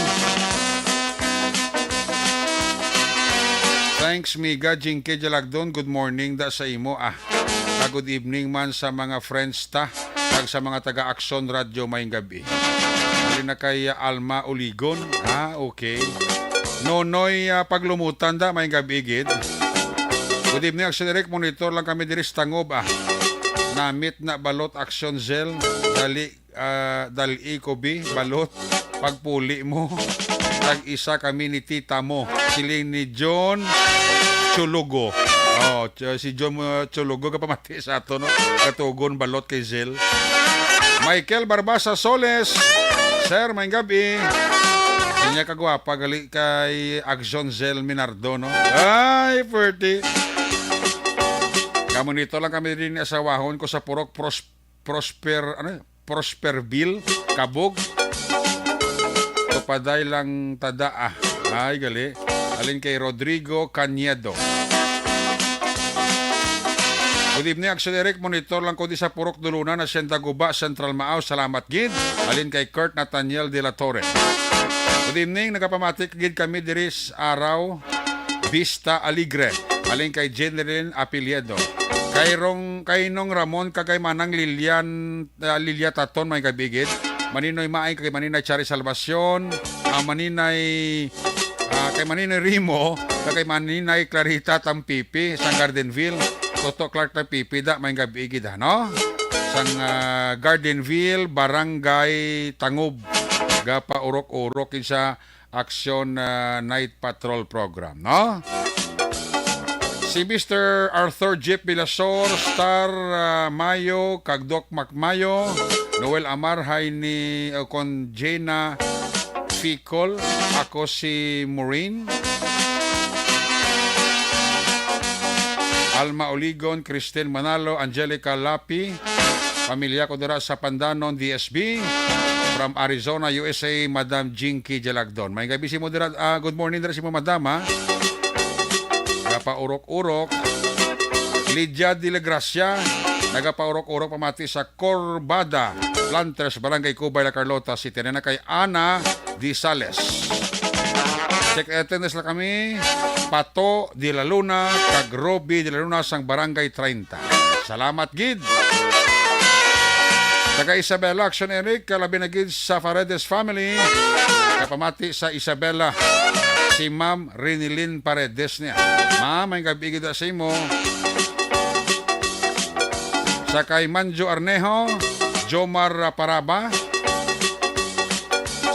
Thanks, Miga Jinky Jalagdon. Good morning da sa imo, ah. Ah, good evening man sa mga friends ta, kag sa mga taga Aksyon Radyo, mayong gabi. Dali na kay, ah, Alma Uligon. Ah, okay. Nonoy, ah, Paglumutan da, mayong gabi gid. Good evening, Aksyon Eric. Monitor lang kami diri sa Tangob, ah. Namit na balot, Aksyon Zell. Dali, ah, dali ko bi, balot. Pagpuli mo, tag-isa kami ni tita mo. Siling ni John Chulugo. Oh, ch-, si John, uh, Chulugo, kapamati sa ato, no? Katugon balot kay Zell. Michael Barbasa Soles, Sir, may gabi. Sinya kagwapa, gali kay Action Zell Minardo, no? Ay, pretty. Kamo nito lang kami din asawahon ko sa Purok Pros-, Prosper, ano, Prosperville, Kabog. Papaday lang tada, ah. Ay, gali. Alin kay Rodrigo Cañedo. Good evening, Action Eric. Monitor lang ko di sa Purok Duluna, Hacienda Guba, Central Maaw. Salamat gid. Alin kay Kurt Nathaniel de la Torre. Good evening. Nagapamatik gid kami diri sa araw. Vista Alegre. Halin kay Jeneline Apiliedo. Kay Rong, kay Nong Ramon, kag kay Manang Lilian, ah, Lilia Taton, may gabigit. Maninoy Maay, kay Maninay Chari Salvacion, ah, Maninay, ah, kay Maninoy Rimo, kag kay Maninay Clarita Tampipi, sang Gardenville. Toto Clark Tampipi, da, may gabigit, ha, no? Sang, ah, Gardenville, Barangay Tangub. Gapaurok-urok, kinsa Aksyon, ah, Night Patrol Program, no? Si Mister Arthur Jeep Bilasor, Star, ah, Mayo, kag Doc Mac Mayo, Noel Amar, hay ni, o kon Jena Ficol, ako si Maureen, Alma Oligon, Christine Manalo, Angelica Lapi, pamilya ko dira sa Pandanon, D S B. From Arizona, U S A, Madam Jinky Jalagdon. May gabi si mo dira, ah, good morning dira si mo, Madam, ha? Nagapaurok-urok. Lydia de la Gracia, nagapaurok-urok pamati sa Corbada Planters, Barangay Cubay, La Carlota City. Na kay Ana de Sales. Check attendance lang kami, Pato de la Luna, kag Ruby de la Luna sang Barangay treinta. Salamat gid. Taga Isabela, Action Eric, kalabi na gid sa Paredes family. Kapamati sa Isabela, si Ma'am Rinilin Paredes niya. Ma'am, may gabi gid sa imo. Sa kay Manjo Arnejo, Jomar Paraba,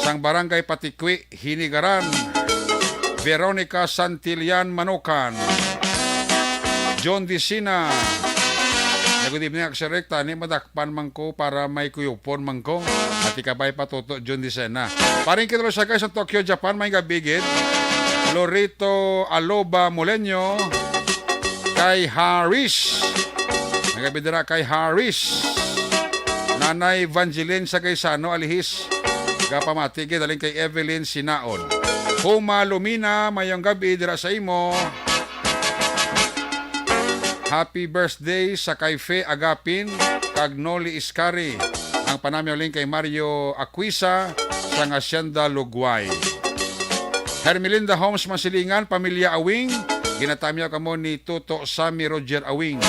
sang Barangay Patikwi, Hinigaran, Veronica Santillan Manukan, John Dicina. Na, good evening, Action Eric. Tani, madakpan man ko para may kuyupon man ko. Ati kabay patuto, John Dicina. Paring kita sa guys sa Tokyo, Japan, may gabigid. Lorito Aloba Moleño, kay Harris. May gabi dira kay Harris. Nanay Vangeline sa Gaisano, Alihis. Gapamati gid halin kay Evelyn Sinaon. Huma Lumina, mayong gabi dira sa imo. Happy birthday sa kay Fe Agapin kag Noli Iskari. Ang panamyaw lin kay Mario Aquisa sa Hacienda Lugway. Hermelinda Homes Masilingan, pamilya Awing, ginatamyaw kamo ni Tuto Sammy Roger Awing.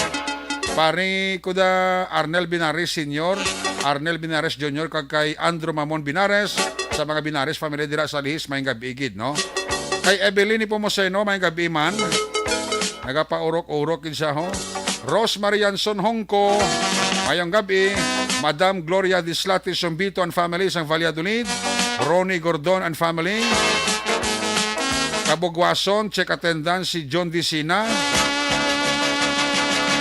Pari ko da Arnel Binares Senior, Arnel Binares Junior, kag kay Andrew Mamon Binares, sa mga Binares family dira sa Lihis, may gabi gid, no? Kay Evelyn Nepomuceno, may gabi man. Nagapaurok-urok gid siya, ho. Rose Marianson Hongco, mayong gabi. Madam Gloria Dislati Sumbito and family sang Valladolid. Ronnie Gordon and family. Kabugwason, check attendance si John Dicina.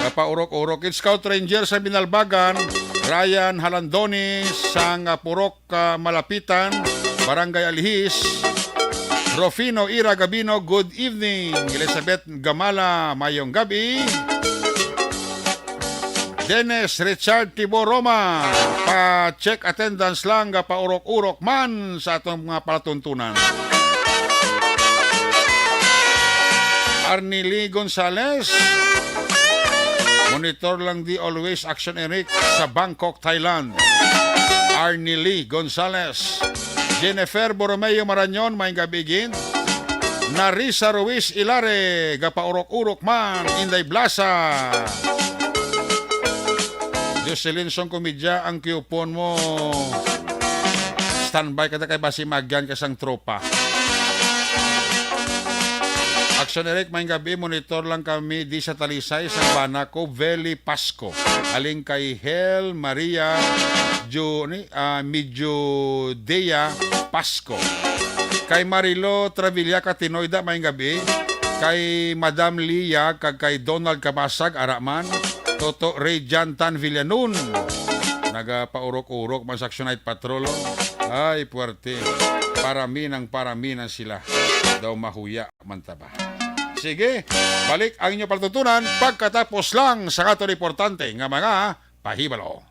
Nagapaurok-urok. It's Scout Ranger sa Binalbagan, Ryan Halandoni sang, ah, Purok, ah, Malapitan, Barangay Alihis. Rufino Ira Gabino, good evening. Elizabeth Gamala, mayong gabi. Dennis Richard Tibo Roma, pa-check attendance lang, gapaurok-urok man sa atong mga palatuntunan. Arnili Gonzales, monitor lang di always, Action Eric, sa Bangkok, Thailand. Arnili Gonzales. Jennifer Borromeo Marañon, may gabi gid. Narisa Ruiz Ilare, gapaurok-urok man, Inday Blasa. Jocelyn Song Komedya, ang coupon mo. Standby ka na kay basi magyan ka sang tropa. Action Eric, may gabi, monitor lang kami di sa Talisay, sa bana ko, Veli Pasco. Aling kay Hel Maria Ju-, ni, ah, Mijudea Pasco. Kay Marilo Travilla Catinoida, may gabi. Kay Madam Lia, kag kay Donald Kamasag, ara man. Toto Ray John Tan Villanun. Nagapaurok-urok man sa Action Night Patrol, oh. Ay, puwerte. Parami ng parami na sila. Daw mahuya man ta ba. Sige, balik ang inyo palatuntunan pagkatapos lang sa aton importante nga mga pahibalo.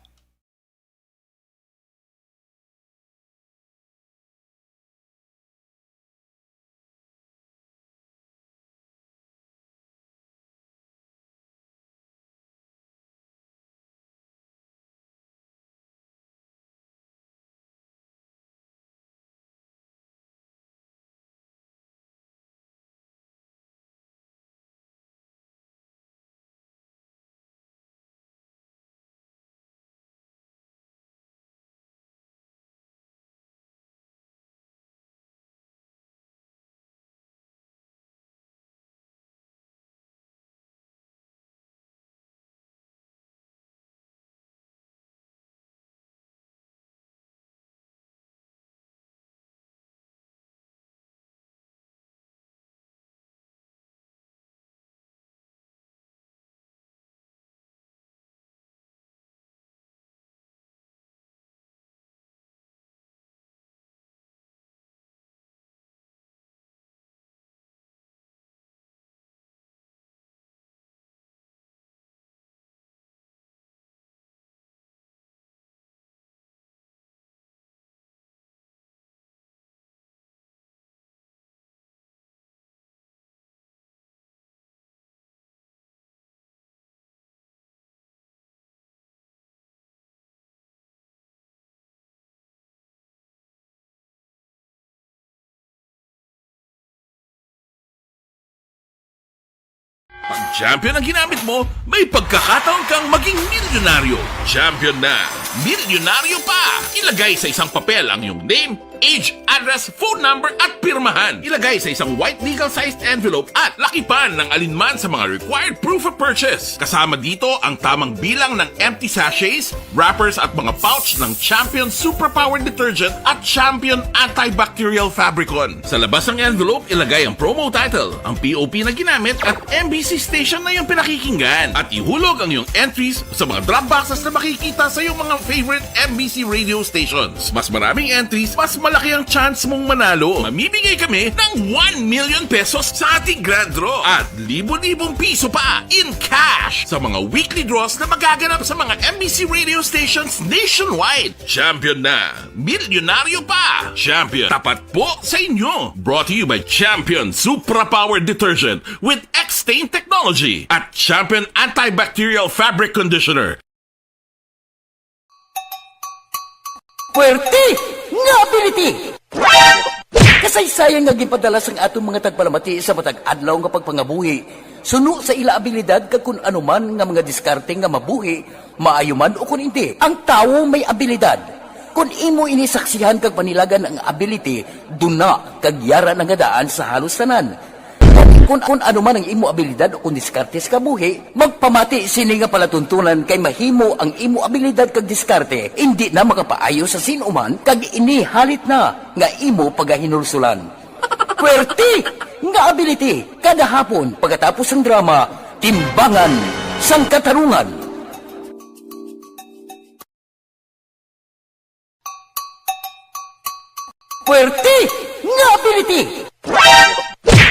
Champion ang ginamit mo, may pagkakataon kang maging milyonaryo. Champion na, milyonaryo pa! Ilagay sa isang papel ang iyong name, age, address, phone number, at pirmahan. Ilagay sa isang white legal-sized envelope at lakipan ng alinman sa mga required proof of purchase. Kasama dito ang tamang bilang ng empty sachets, wrappers at mga pouch ng Champion Superpower Detergent at Champion Antibacterial Fabricon. Sa labas ng envelope, ilagay ang promo title, ang P O P na ginamit at M B C station na iyong pinakikinggan. At ihulog ang iyong entries sa mga drop boxes na makikita sa iyong mga favorite M B C radio stations. Mas maraming entries, mas malaki ang chance mong manalo. Mamimigay kami ng one million pesos sa ating grand draw at libo-libong piso pa in cash sa mga weekly draws na magaganap sa mga M B C radio stations nationwide. Champion na! Milyonaryo pa! Champion, tapat po sa inyo! Brought to you by Champion Supra Power Detergent with X-Stain Technology at Champion Antibacterial Fabric Conditioner. Puwerte nga ability! Kasaysayan nga ginpadala sang atong mga tagpalamati sa matag adlaw nga pagpangabuhi, suno sa ila abilidad kag kun ano man nga mga diskarte nga mabuhi, maayo man o kun indi. Ang tawo may abilidad. Kun imo ini saksihan kag panilagan ang ability, duna kag yara na nga daan sa halos tanan. Kun, kun ano man ang imo abilidad o kun diskarte sa kabuhi, magpamati sini nga palatuntunan kay mahimo ang imo abilidad kag diskarte indi na makapaayo sa sin-o man kag ini halit na nga imo pagahinulsulan. Puwerte nga ability kada hapon pagkatapos sang drama, Timbangan sang Katarungan. Puwerte nga ability!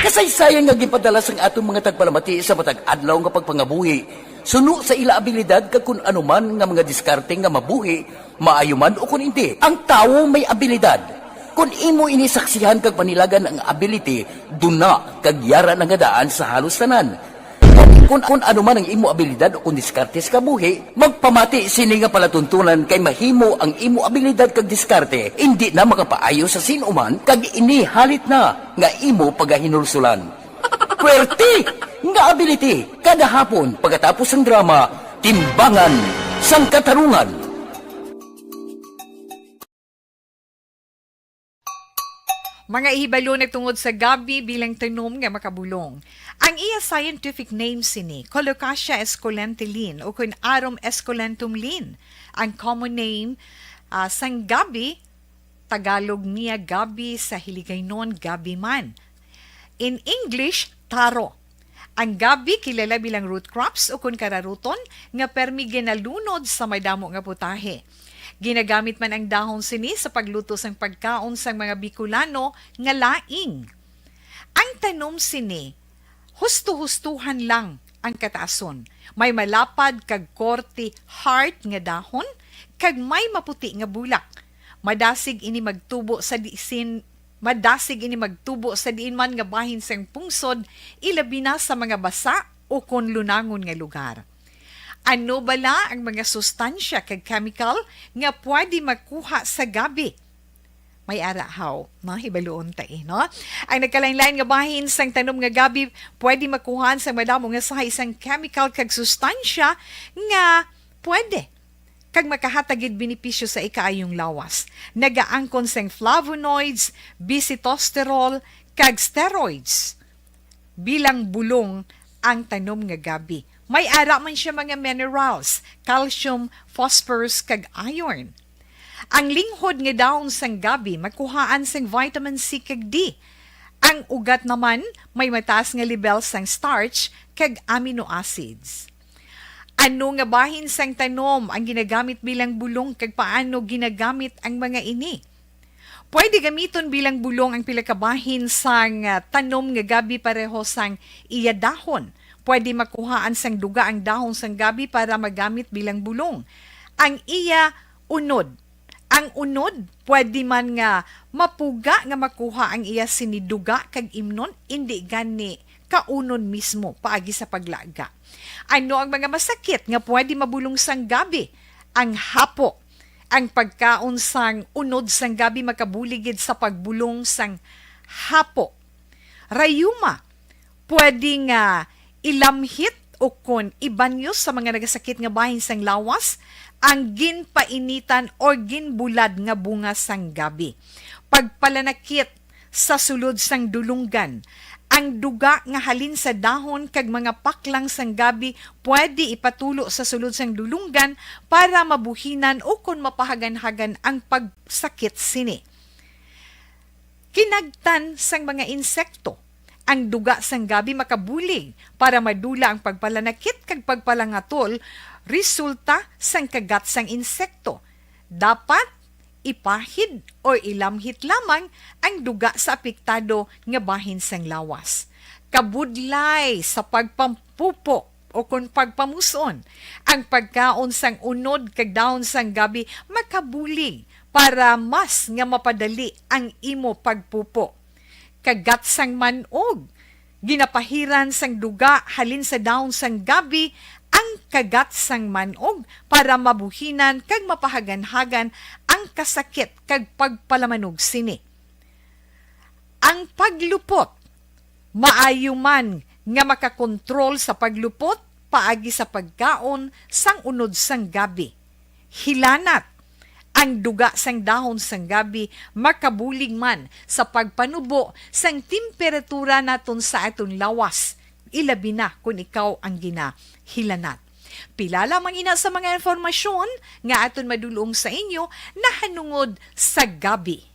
Kasaysayan nga ginpadala sang atong mga tagpalamati sa matag adlaw nga pagpangabuhi, suno sa ila abilidad kag kun ano man nga mga diskarte nga mabuhi, maayo man o kun indi. Ang tawo may abilidad. Kun imo ini saksihan kag panilagan ang ability, duna kag yara na nga daan sa halos tanan. Kun, kun ano man ang imo abilidad o kun diskarte sa kabuhi, magpamati sini nga palatuntunan kay mahimo ang imo abilidad kag diskarte indi na makapaayo sa sin-o man kag ini halit na nga imo pagahinulsulan. Puwerte nga ability kada hapon pagkatapos sang drama, Timbangan sang Katarungan. Mga ihibalo nagtungod sa gabi bilang tanom nga makabulong. Ang iya scientific name sini, Colocasia esculenta Lin, o kun Arum esculentum Lin. Ang common name, ah, sang gabi, Tagalog niya gabi, sa Hiligaynon gabi man. In English, taro. Ang gabi kilala bilang root crops o kun kararuton nga permi ginalunod sa madamo nga putahe. Ginagamit man ang dahon sini sa pagluto sang pagkaon sang mga Bicolano nga laing. Ang tanom sini, husto-hustuhan lang ang kataason. May malapad kag korte heart nga dahon, kag may maputi nga bulak. Madasig ini magtubo sa disin, madasig ini magtubo sa diin man nga bahin sang pungsod, ilabi na sa mga basa o kon lunangon nga lugar. Ano bala ang mga sustansya kag chemical nga pwede makuha sa gabi? May ara haw, no? Hibaluon ta, eh, no? Ang nagkalain-lain nga bahin sang tanom nga gabi pwede makuhaan sang madamo nga sahi sang chemical kag sustansya nga pwede kag makahatag gid benepisyo sa ikaayong lawas. Nagaangkon sang flavonoids, bisitosterol, kag steroids. Bilang bulong ang tanom nga gabi. May ara man siya mga minerals, calcium, phosphorus, kag iron. Ang linghod nga dahon sang gabi makuhaan sang vitamin C kag D. Ang ugat naman may mataas nga lebel sang starch kag amino acids. Ano nga bahin sang tanom ang ginagamit bilang bulong, kag paano ginagamit ang mga ini? Pwede gamiton bilang bulong ang pila ka bahin sang, ah, tanom nga gabi pareho sang iya dahon. Pwede makuhaan sang duga ang dahon sang gabi para magamit bilang bulong. Ang iya unod. Ang unod, pwede man nga mapuga nga makuha ang iya sini duga kag imnon, indi gani kaunon mismo paagi sa paglaga. Ano ang mga masakit nga pwede mabulong sang gabi? Ang hapo. Ang pagkaon sang unod sang gabi makabulig gid sa pagbulong sang hapo. Rayuma, pwede nga Ilamhit ukon ibanyo sa mga nagasakit nga bahin sang lawas ang ginpainitan or ginbulad nga bunga sang gabi. Pagpalanakit sa sulod sang dulonggan. Ang duga nga halin sa dahon kag mga paklang sang gabi pwede ipatulo sa sulod sang dulonggan para mabuhinan ukon mapahaganhagan ang pagsakit sini. Kinagtan sang mga insekto. Ang duga sang gabi makabulig para madula ang pagpalanakit kag pagpalangatol resulta sang kagat sang insekto. Dapat ipahid o ilamhit lamang ang duga sa apektado nga bahin sang lawas. Kabudlay sa pagpampupo o kon pagpamus-on, ang pagkaon sang unod kag dahon sang gabi makabulig para mas nga mapadali ang imo pagpupo. Kagat sang man-og. Ginapahiran sang duga halin sa dahon sang gabi ang kagat sang man-og para mabuhinan kag mapahaganhagan ang kasakit kag pagpalamanog sini. Ang paglupot. Maayo man nga makakontrol sa paglupot paagi sa pagkaon sang unod sang gabi. Hilanat. Ang duga sang dahon sang gabi makabulig man sa pagpanubo sang temperatura naton sa aton lawas, ilabi na kon ikaw ang ginahilanat. Pila lamang ina sa mga impormasyon nga aton madul-ong sa inyo nahanungod sa gabi.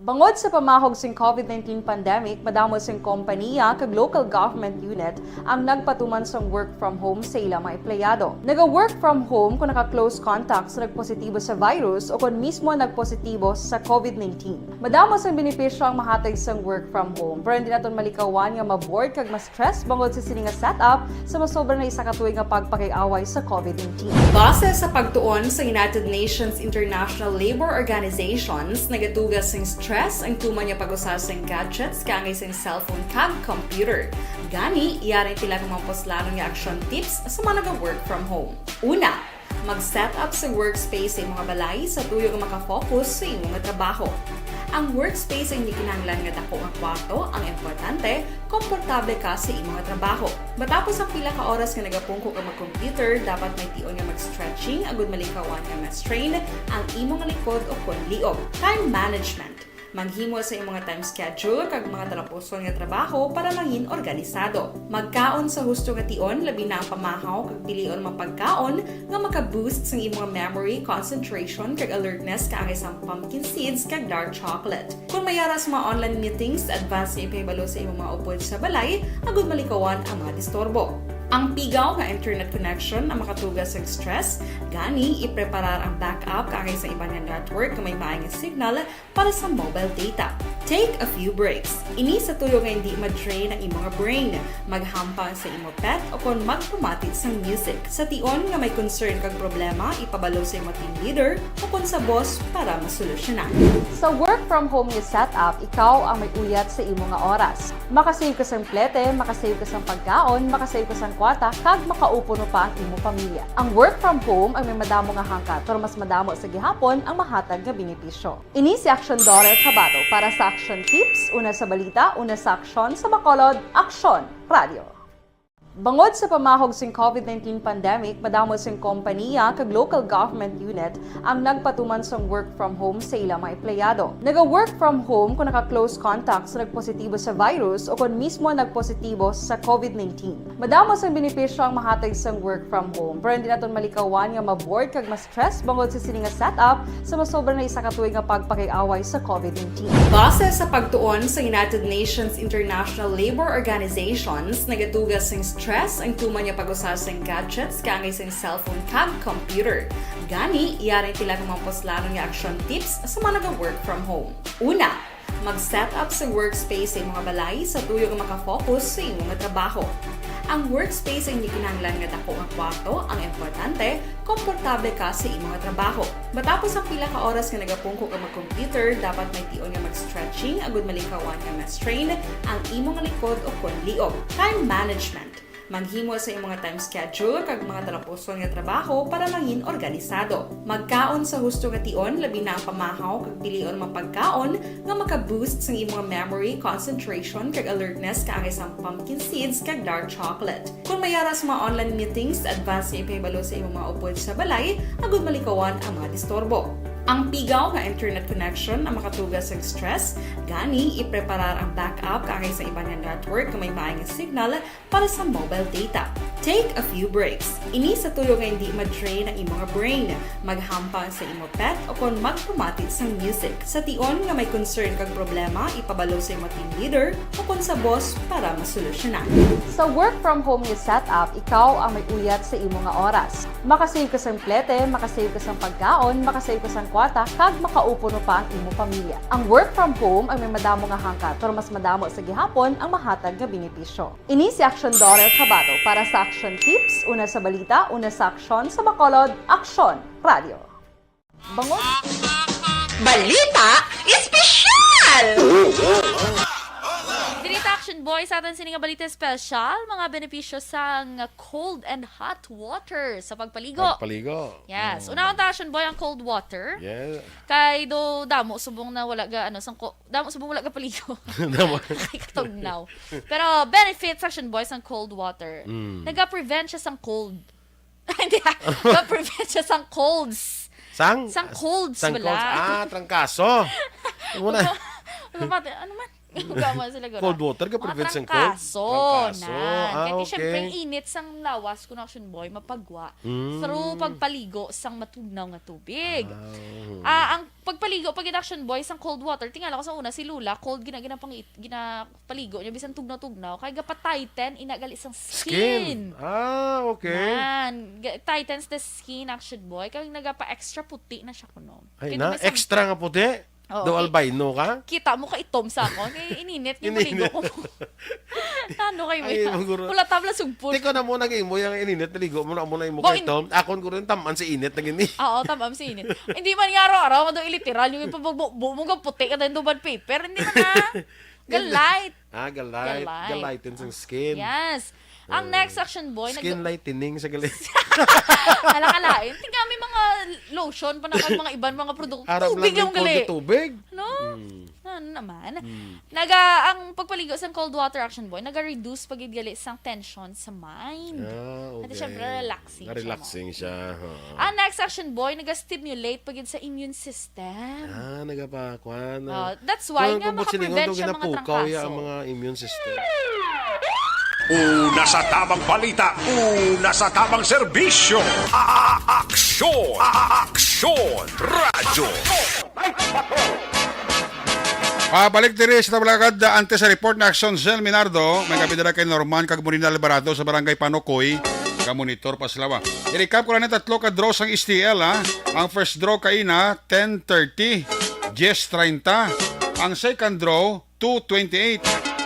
Bangod sa pamahog sing covid nineteen pandemic, madamo sing kompaniya kag local government unit ang nagpatuman sang work from home sa ila mga empleyado. Naga-work from home kon naka-close contact sa nagpositibo sa virus o kon mismo nagpositibo sa covid nineteen. Madamo sang benepisyo ang mahatag sang work from home, pero hindi naton malikawan nga ma-bored kag ma-stress bangod sa sini nga setup sa masobra na isa ka tuig nga pagpakig-away sa covid nineteen. Base sa pagtuon sa United Nations International Labour Organizations, nagatuga sing stress ang tuman nga pag-usa sing gadgets kaangay sing cellphone kag computer. Gani, yari ang pila ka mga puslanon nga action tips sa mga naga-work from home. Una, mag-set up sa workspace sa imo nga balay sa tuyo nga makafocus sa imo nga trabaho. Ang workspace ay hindi kinahanglan nga dako nga kwarto, ang importante, komportable ka sa imo nga trabaho. Matapos ang pila ka oras nga nagapungko ka mag-computer, dapat may tion nga mag-stretching agud malikawan nga ma-strain ang imo nga likod o kon liog. Time management. Maghimo sa imo nga time schedule kag mga talapuson nga trabaho para mangin organisado. Magkaon sa husto nga tion, labi na ang pamahaw kag pilion mga pagkaon nga maka-boost sang imo nga memory, concentration, kag alertness kaangay sang pumpkin seeds kag dark chocolate. Kon may ara sa mga online meetings, advance nga ipahibalo sa imo mga upod sa balay agud malikawan ang mga disturbo. Ang pigaw nga internet connection ang makatuga sang stress, gani ipreparar ang backup kaangay sa iban nga network nga may maay nga signal para sa mobile data. Take a few breaks. Ini sa tuyo nga hindi ma-drain ang imo nga brain. Maghampang sa imo pet o kon magpamati sang music. Sa tion nga may concern kag problema, ipabalo sa imo team leader o kon sa boss para masolusyonan. Sa work from home nga setup, ikaw ang may uyat sa imo nga oras. Makasave ka sang plete, makasave ka sang pagkaon, makasave ka sang kwarta, kag makaupo no pa ang imo pamilya. Ang work from home ang may madamo nga hangkat, pero mas madamo sa gihapon ang mahatag nga benepisyo. Ini si Action Dora Tabato para sa Action Tips, una sa balita, una sa aksyon, sa Bacolod, Aksyon Radio. Bangod sa pamahog sing covid nineteen pandemic, madamo sing kompaniya kag local government unit ang nagpatuman sang work from home sa ila mga empleyado. Naga-work from home kon naka-close contact sa nagpositibo sa virus o kon mismo nagpositibo sa covid nineteen. Madamo sang benepisyo ang mahatag sang work from home, pero hindi naton malikawan nga ma-bored kag ma-stress bangod sa sini nga setup sa masobra na isa ka tuig nga pagpakig-away sa covid nineteen. Base sa pagtuon sa United Nations International Labour Organizations, nagatuga sing stress ang tuman nga pag-usa sing gadgets kaangay sing cellphone kag computer. Gani, yari ang pila ka mga puslanon nga action tips sa mga naga-work from home. Una, mag-set up sa workspace sa imo nga balay sa tuyo nga makafocus sa imo nga trabaho. Ang workspace ay hindi kinahanglan nga dako nga kwarto, ang importante, komportable ka sa imo nga trabaho. Matapos ang pila ka oras nga nagapungko ka mag-computer, dapat may tion nga mag-stretching agud malikawan nga ma-strain ang imo nga likod o kon liog. Time management. Maghimo sa imong mga time schedule kag mga talapuson nga trabaho para mangin organisado. Magkaon sa husto nga tion, labi na ang pamahaw kag pilion mga pagkaon nga maka-boost sang imong memory, concentration, kag alertness kaangay sang pumpkin seeds kag dark chocolate. Kung may ara sa mga online meetings, advance nga ipahibalo sa imong mga upod sa balay agud malikawan ang mga disturbo. Ang pigaw nga internet connection ang makatuga sa stress, gani ipreparar ang backup kaangay sa iban nga network nga may maay nga signal para sa mobile data. Take a few breaks. Ini sa tuyo nga hindi ma-drain ang imo nga brain, maghampang sa imo pet, o kon magpamati sang music. Sa tion nga may concern kag problema, ipabalo sa imo team leader o kon sa boss para masolusyonan. Sa work from home nga setup, ikaw ang may uyat sa imo nga oras. Makasave ka sang plete, makasave ka sang pagkaon, makasave ka sang kwarta, kag makaupuno pa ang imo pamilya. Ang work from home ang may madamo nga hangkat, pero mas madamo sa gihapon ang mahatag nga benepisyo. Ini si Action Daughter Kabato para sa Action Tips, una sa balita, una sa aksyon, sa Bacolod, Aksyon Radio. Bangon. Balita Espesyal! Diri ta, Action Boy, sa aton sini nga balita espesyal, mga benepisyo sang cold and hot water sa pagpaligo. Pagpaligo. Yes. Mm. Unahon ta, Action Boy, ang cold water. Yeah. Kay do damo subong na wala ga, ano, sang ko-, damo subong wala ga paligo. Damo. Kay katugnaw. Pero benefits, Action Boy, sang cold water. Mm. Naga-prevent siya sang cold. Hindi, ah. Naga-prevent siya sang colds. Sang? Sang colds, sang bala. Colds. Ah, trangkaso. Muna. Ano, ano man? Ano man? Hugaman sila gura. Cold water ka prevent sang cold? Trangkaso. Trangkaso. Ah, okay. Kaya siyempre, init sang lawas, kun Action Boy, mapagwa. Mm. Through pagpaligo sang matugnaw nga tubig. Ah, oo. Ah, ang pagpaligo, pag Action Boy, sang cold water, tingala ko sa una, si Lola, cold, gina-, ginapangit-, ginapaligo niya, bisan tugnaw-tugnaw, kay gapatighten, ina gali sang skin. Skin. Ah, okay. Nan, ga-, tightens the skin, Action Boy, kay nagapa-extra puti na siya kuno. Ay, kay na, may sam- extra nga puti? Oo, daw ki-, albino ka? Kita mo ka itom sa akon. Kay ininit nga maligo ko. Ano kayo mo yan? Ay, maguro. Wala tabla sugpon. Tiko na mo nag-imo yung ininit, naligo mo na mo na imo. Bo, in- kay Tom. Akon guro yung taman sa init na gini. Oo, taman sa init. Hindi man nga araw-araw, mado iliteral yung ipabugbo mo nga puti ka dahil duban paper. Hindi man na. Galight. Ah, galight. Galight. Galight din sa skin. Yes. Ang next, Action Boy, skin nag- lightening sa gali. Hala, kalain. Tingnan, may mga lotion pa na kag mga iban, mga produkto. Harap tubig lang yung gali. Tubig. No? Mm. Ano naman? Mm. Naga, ang pagpaligo sa cold water, Action Boy, naga-reduce pa gid gali sang tension sa mind. Ah, okay. At syempre, relaxing siya. Relaxing siya, ha. Ang next, Action Boy, naga-stimulate pa gid sa immune system. Ah, nagapa-, kuan, ah. Oh, that's why nga makaprevent siya mga trangkaso. Ang mga immune system. Una sa tamang balita, una sa tamang serbisyo. A-, a-, aksyon, a-, a-, aksyon, radyo. Ah, balik diri sa Tabulagad, ah, antes sa report na Action Cell Minardo, may kabidala kay Norman kag Morina Alvarado sa Barangay Panukoy, ka monitor pa sila, ah. I-recap ko lang ang tatlo ka draw sang S T L, ah. Ang first draw kaina, ten thirty, diyes treinta. Ang second draw, two twenty-eight,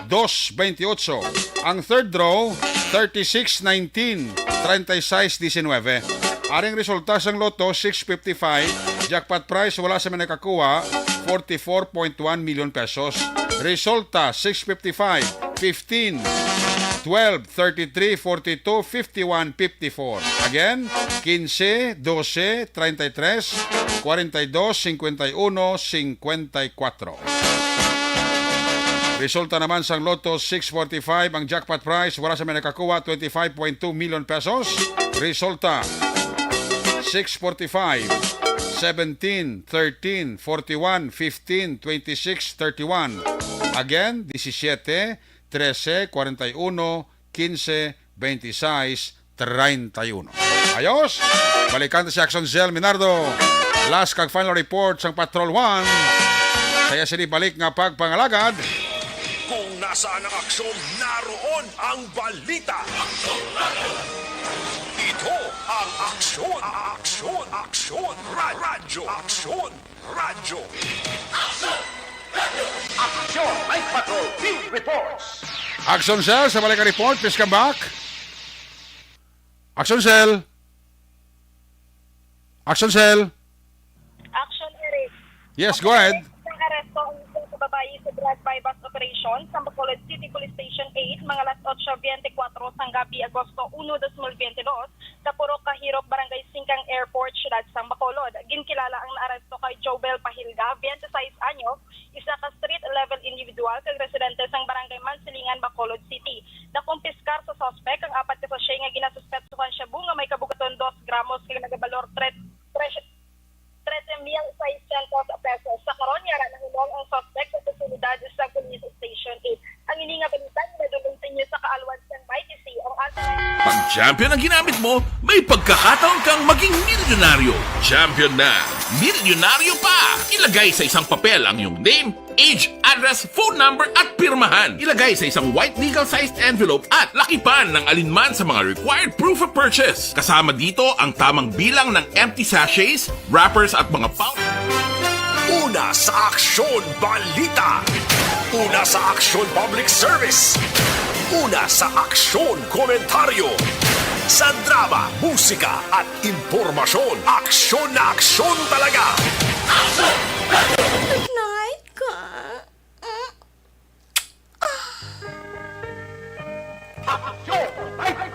dos veintiocho. Ang third draw, thirty-six nineteen, treinta y seis diecinueve. Aring resulta sang Lotto six fifty-five, jackpot prize wala sa may nakakuha, forty-four point one million pesos. Resulta, six fifty-five, fifteen, twelve, thirty-three, forty-two, fifty-one, fifty-four. Again, quince, doce, treinta y tres, cuarenta y dos, cincuenta y uno, cincuenta y cuatro. Resulta naman sang Lotto six forty-five, ang jackpot prize, wala sa may nakakuha, twenty-five point two million pesos. Resulta, six forty-five, seventeen, thirteen, forty-one, fifteen, twenty-six, thirty-one. Again, disisiete, trese, kwarenta y uno, kinse, beintiseis, treinta y uno. Ayos! Balikan ta si Action Zell Minardo. Last kag final report sang Patrol One. Sa iya sini balik nga pagpangalagad. Kung nasaan ang aksyon, naroon ang balita. Ito ang Aksyon, Aksyon, Aksyon, Ra-, Radyo, Aksyon, Radyo. Aksyon, may Patrol Team reports. Action Cell, sa balik ang report, please come back. Action Cell. Action Cell. Action, Eric. Yes, go ahead. Ang aresto ang isa ka babayi sa drug buy-bust operation. Station sa Bacolod City Police Station eight, mga alas otso bente kwatro sang gabi, Agosto uno, dos mil bente dos, sa Purok Kahirop, Barangay Singkang Airport, Siyudad sang Bacolod. Ginkilala ang naaresto kay Jobel Pahilga, bente sais anyos, isa ka street level individual kag residente sang Barangay Mansilingan, Bacolod City. Nakumpiskar sa suspek ang apat ka sachet nga ginasuspetsuhan shabu nga may kabugaton dos gramos kag nagabalor tres, tres, trese mil seiscientos pesos. Sa karon, yara nahulog ang suspek sa pasilidad sa Police Station eight. Ang ini nga balita ginadulong sa inyo sa kaalwan sang Mighty C, ang authorized Pag champion ang ginamit mo, may pagkakataon kang maging milyonaryo. Champion na, milyonaryo pa! Ilagay sa isang papel ang iyong name, age, address, phone number, at pirmahan. Ilagay sa isang white legal-sized envelope at lakipan ng alinman sa mga required proof of purchase. Kasama dito ang tamang bilang ng empty sachets, wrappers, at mga pouch. Una sa Aksyon Balita. Una sa Aksyon Public Service. Una sa Aksyon Komentaryo. Sa drama, musika, at impormasyon, aksyon na aksyon talaga. Good night, ka.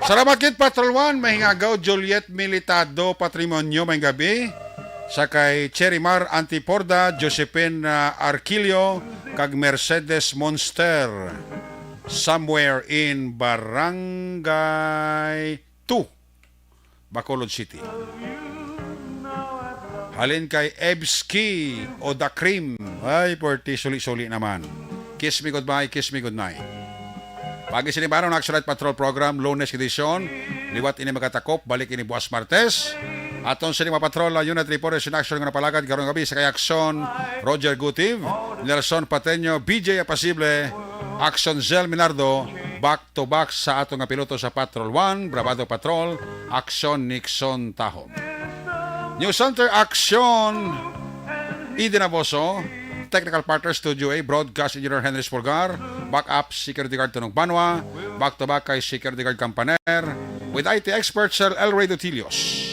Salamat gid, Patrol One. Mahingagaw Juliet Militado Patrimonio, may gabi. Sa kay Cherry Mar Antiporda, Josephine, ah, Arquillo, kag Mercedes Monster, somewhere in Barangay two, Bacolod City. Halin kay Ebski o The Cream. Ay, porti, suli-suli naman. Kiss me goodbye, kiss me goodnight. Pagi sini baron Action Night Patrol Program, Lunes edisyon. Liwat ini magatakop, balik ini buwas Martes. Aton sini mga patrol, ah, unit reporters in action nga napalagad karong gabi sa kay Action, Roger Gutiv, Nelson Pateño, B J Apasible, Action Zell Minardo, back to back sa ato nga piloto sa Patrol One, Bravado Patrol, Action Nixon Tahom. News Center, Action Eden Aboso, Technical Partner, Studio A, Broadcast Engineer Henry Spolgar, Backup Security Guard Tunong Banwa, back to back kay Security Guard Campaner, with I T Expert Sir El Rey Dutilios.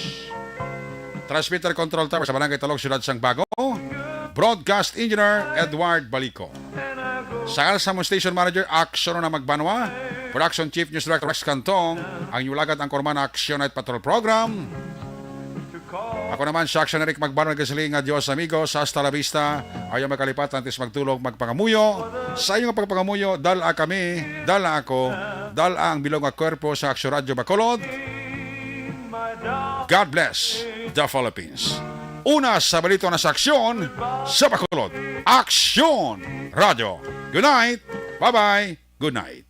Transmitter Control Tower sa Barangay Talog, Siyudad sang Bago, Broadcast Engineer Edward Balico. Sa Alsamon Station Manager, Action na Magbanwa. Production Chief News Director Rex Cantong. Ang inyong alagad, anchorman, Action Night Patrol Program. Ako naman, sa Action Eric Magbanwa, nagasiling nga Dios amigos, hasta la vista. Ayaw magkalipat, antes magtulog, magpangamuyo. Sa inyong pagpangamuyo, dala kami, dala ako, dala ang bilog nga kwerpo sa Action Radyo Bacolod. God bless the Philippines. Una sa balita na sa aksyon sa Bacolod. Aksyon Radyo. Good night. Bye-bye. Good night.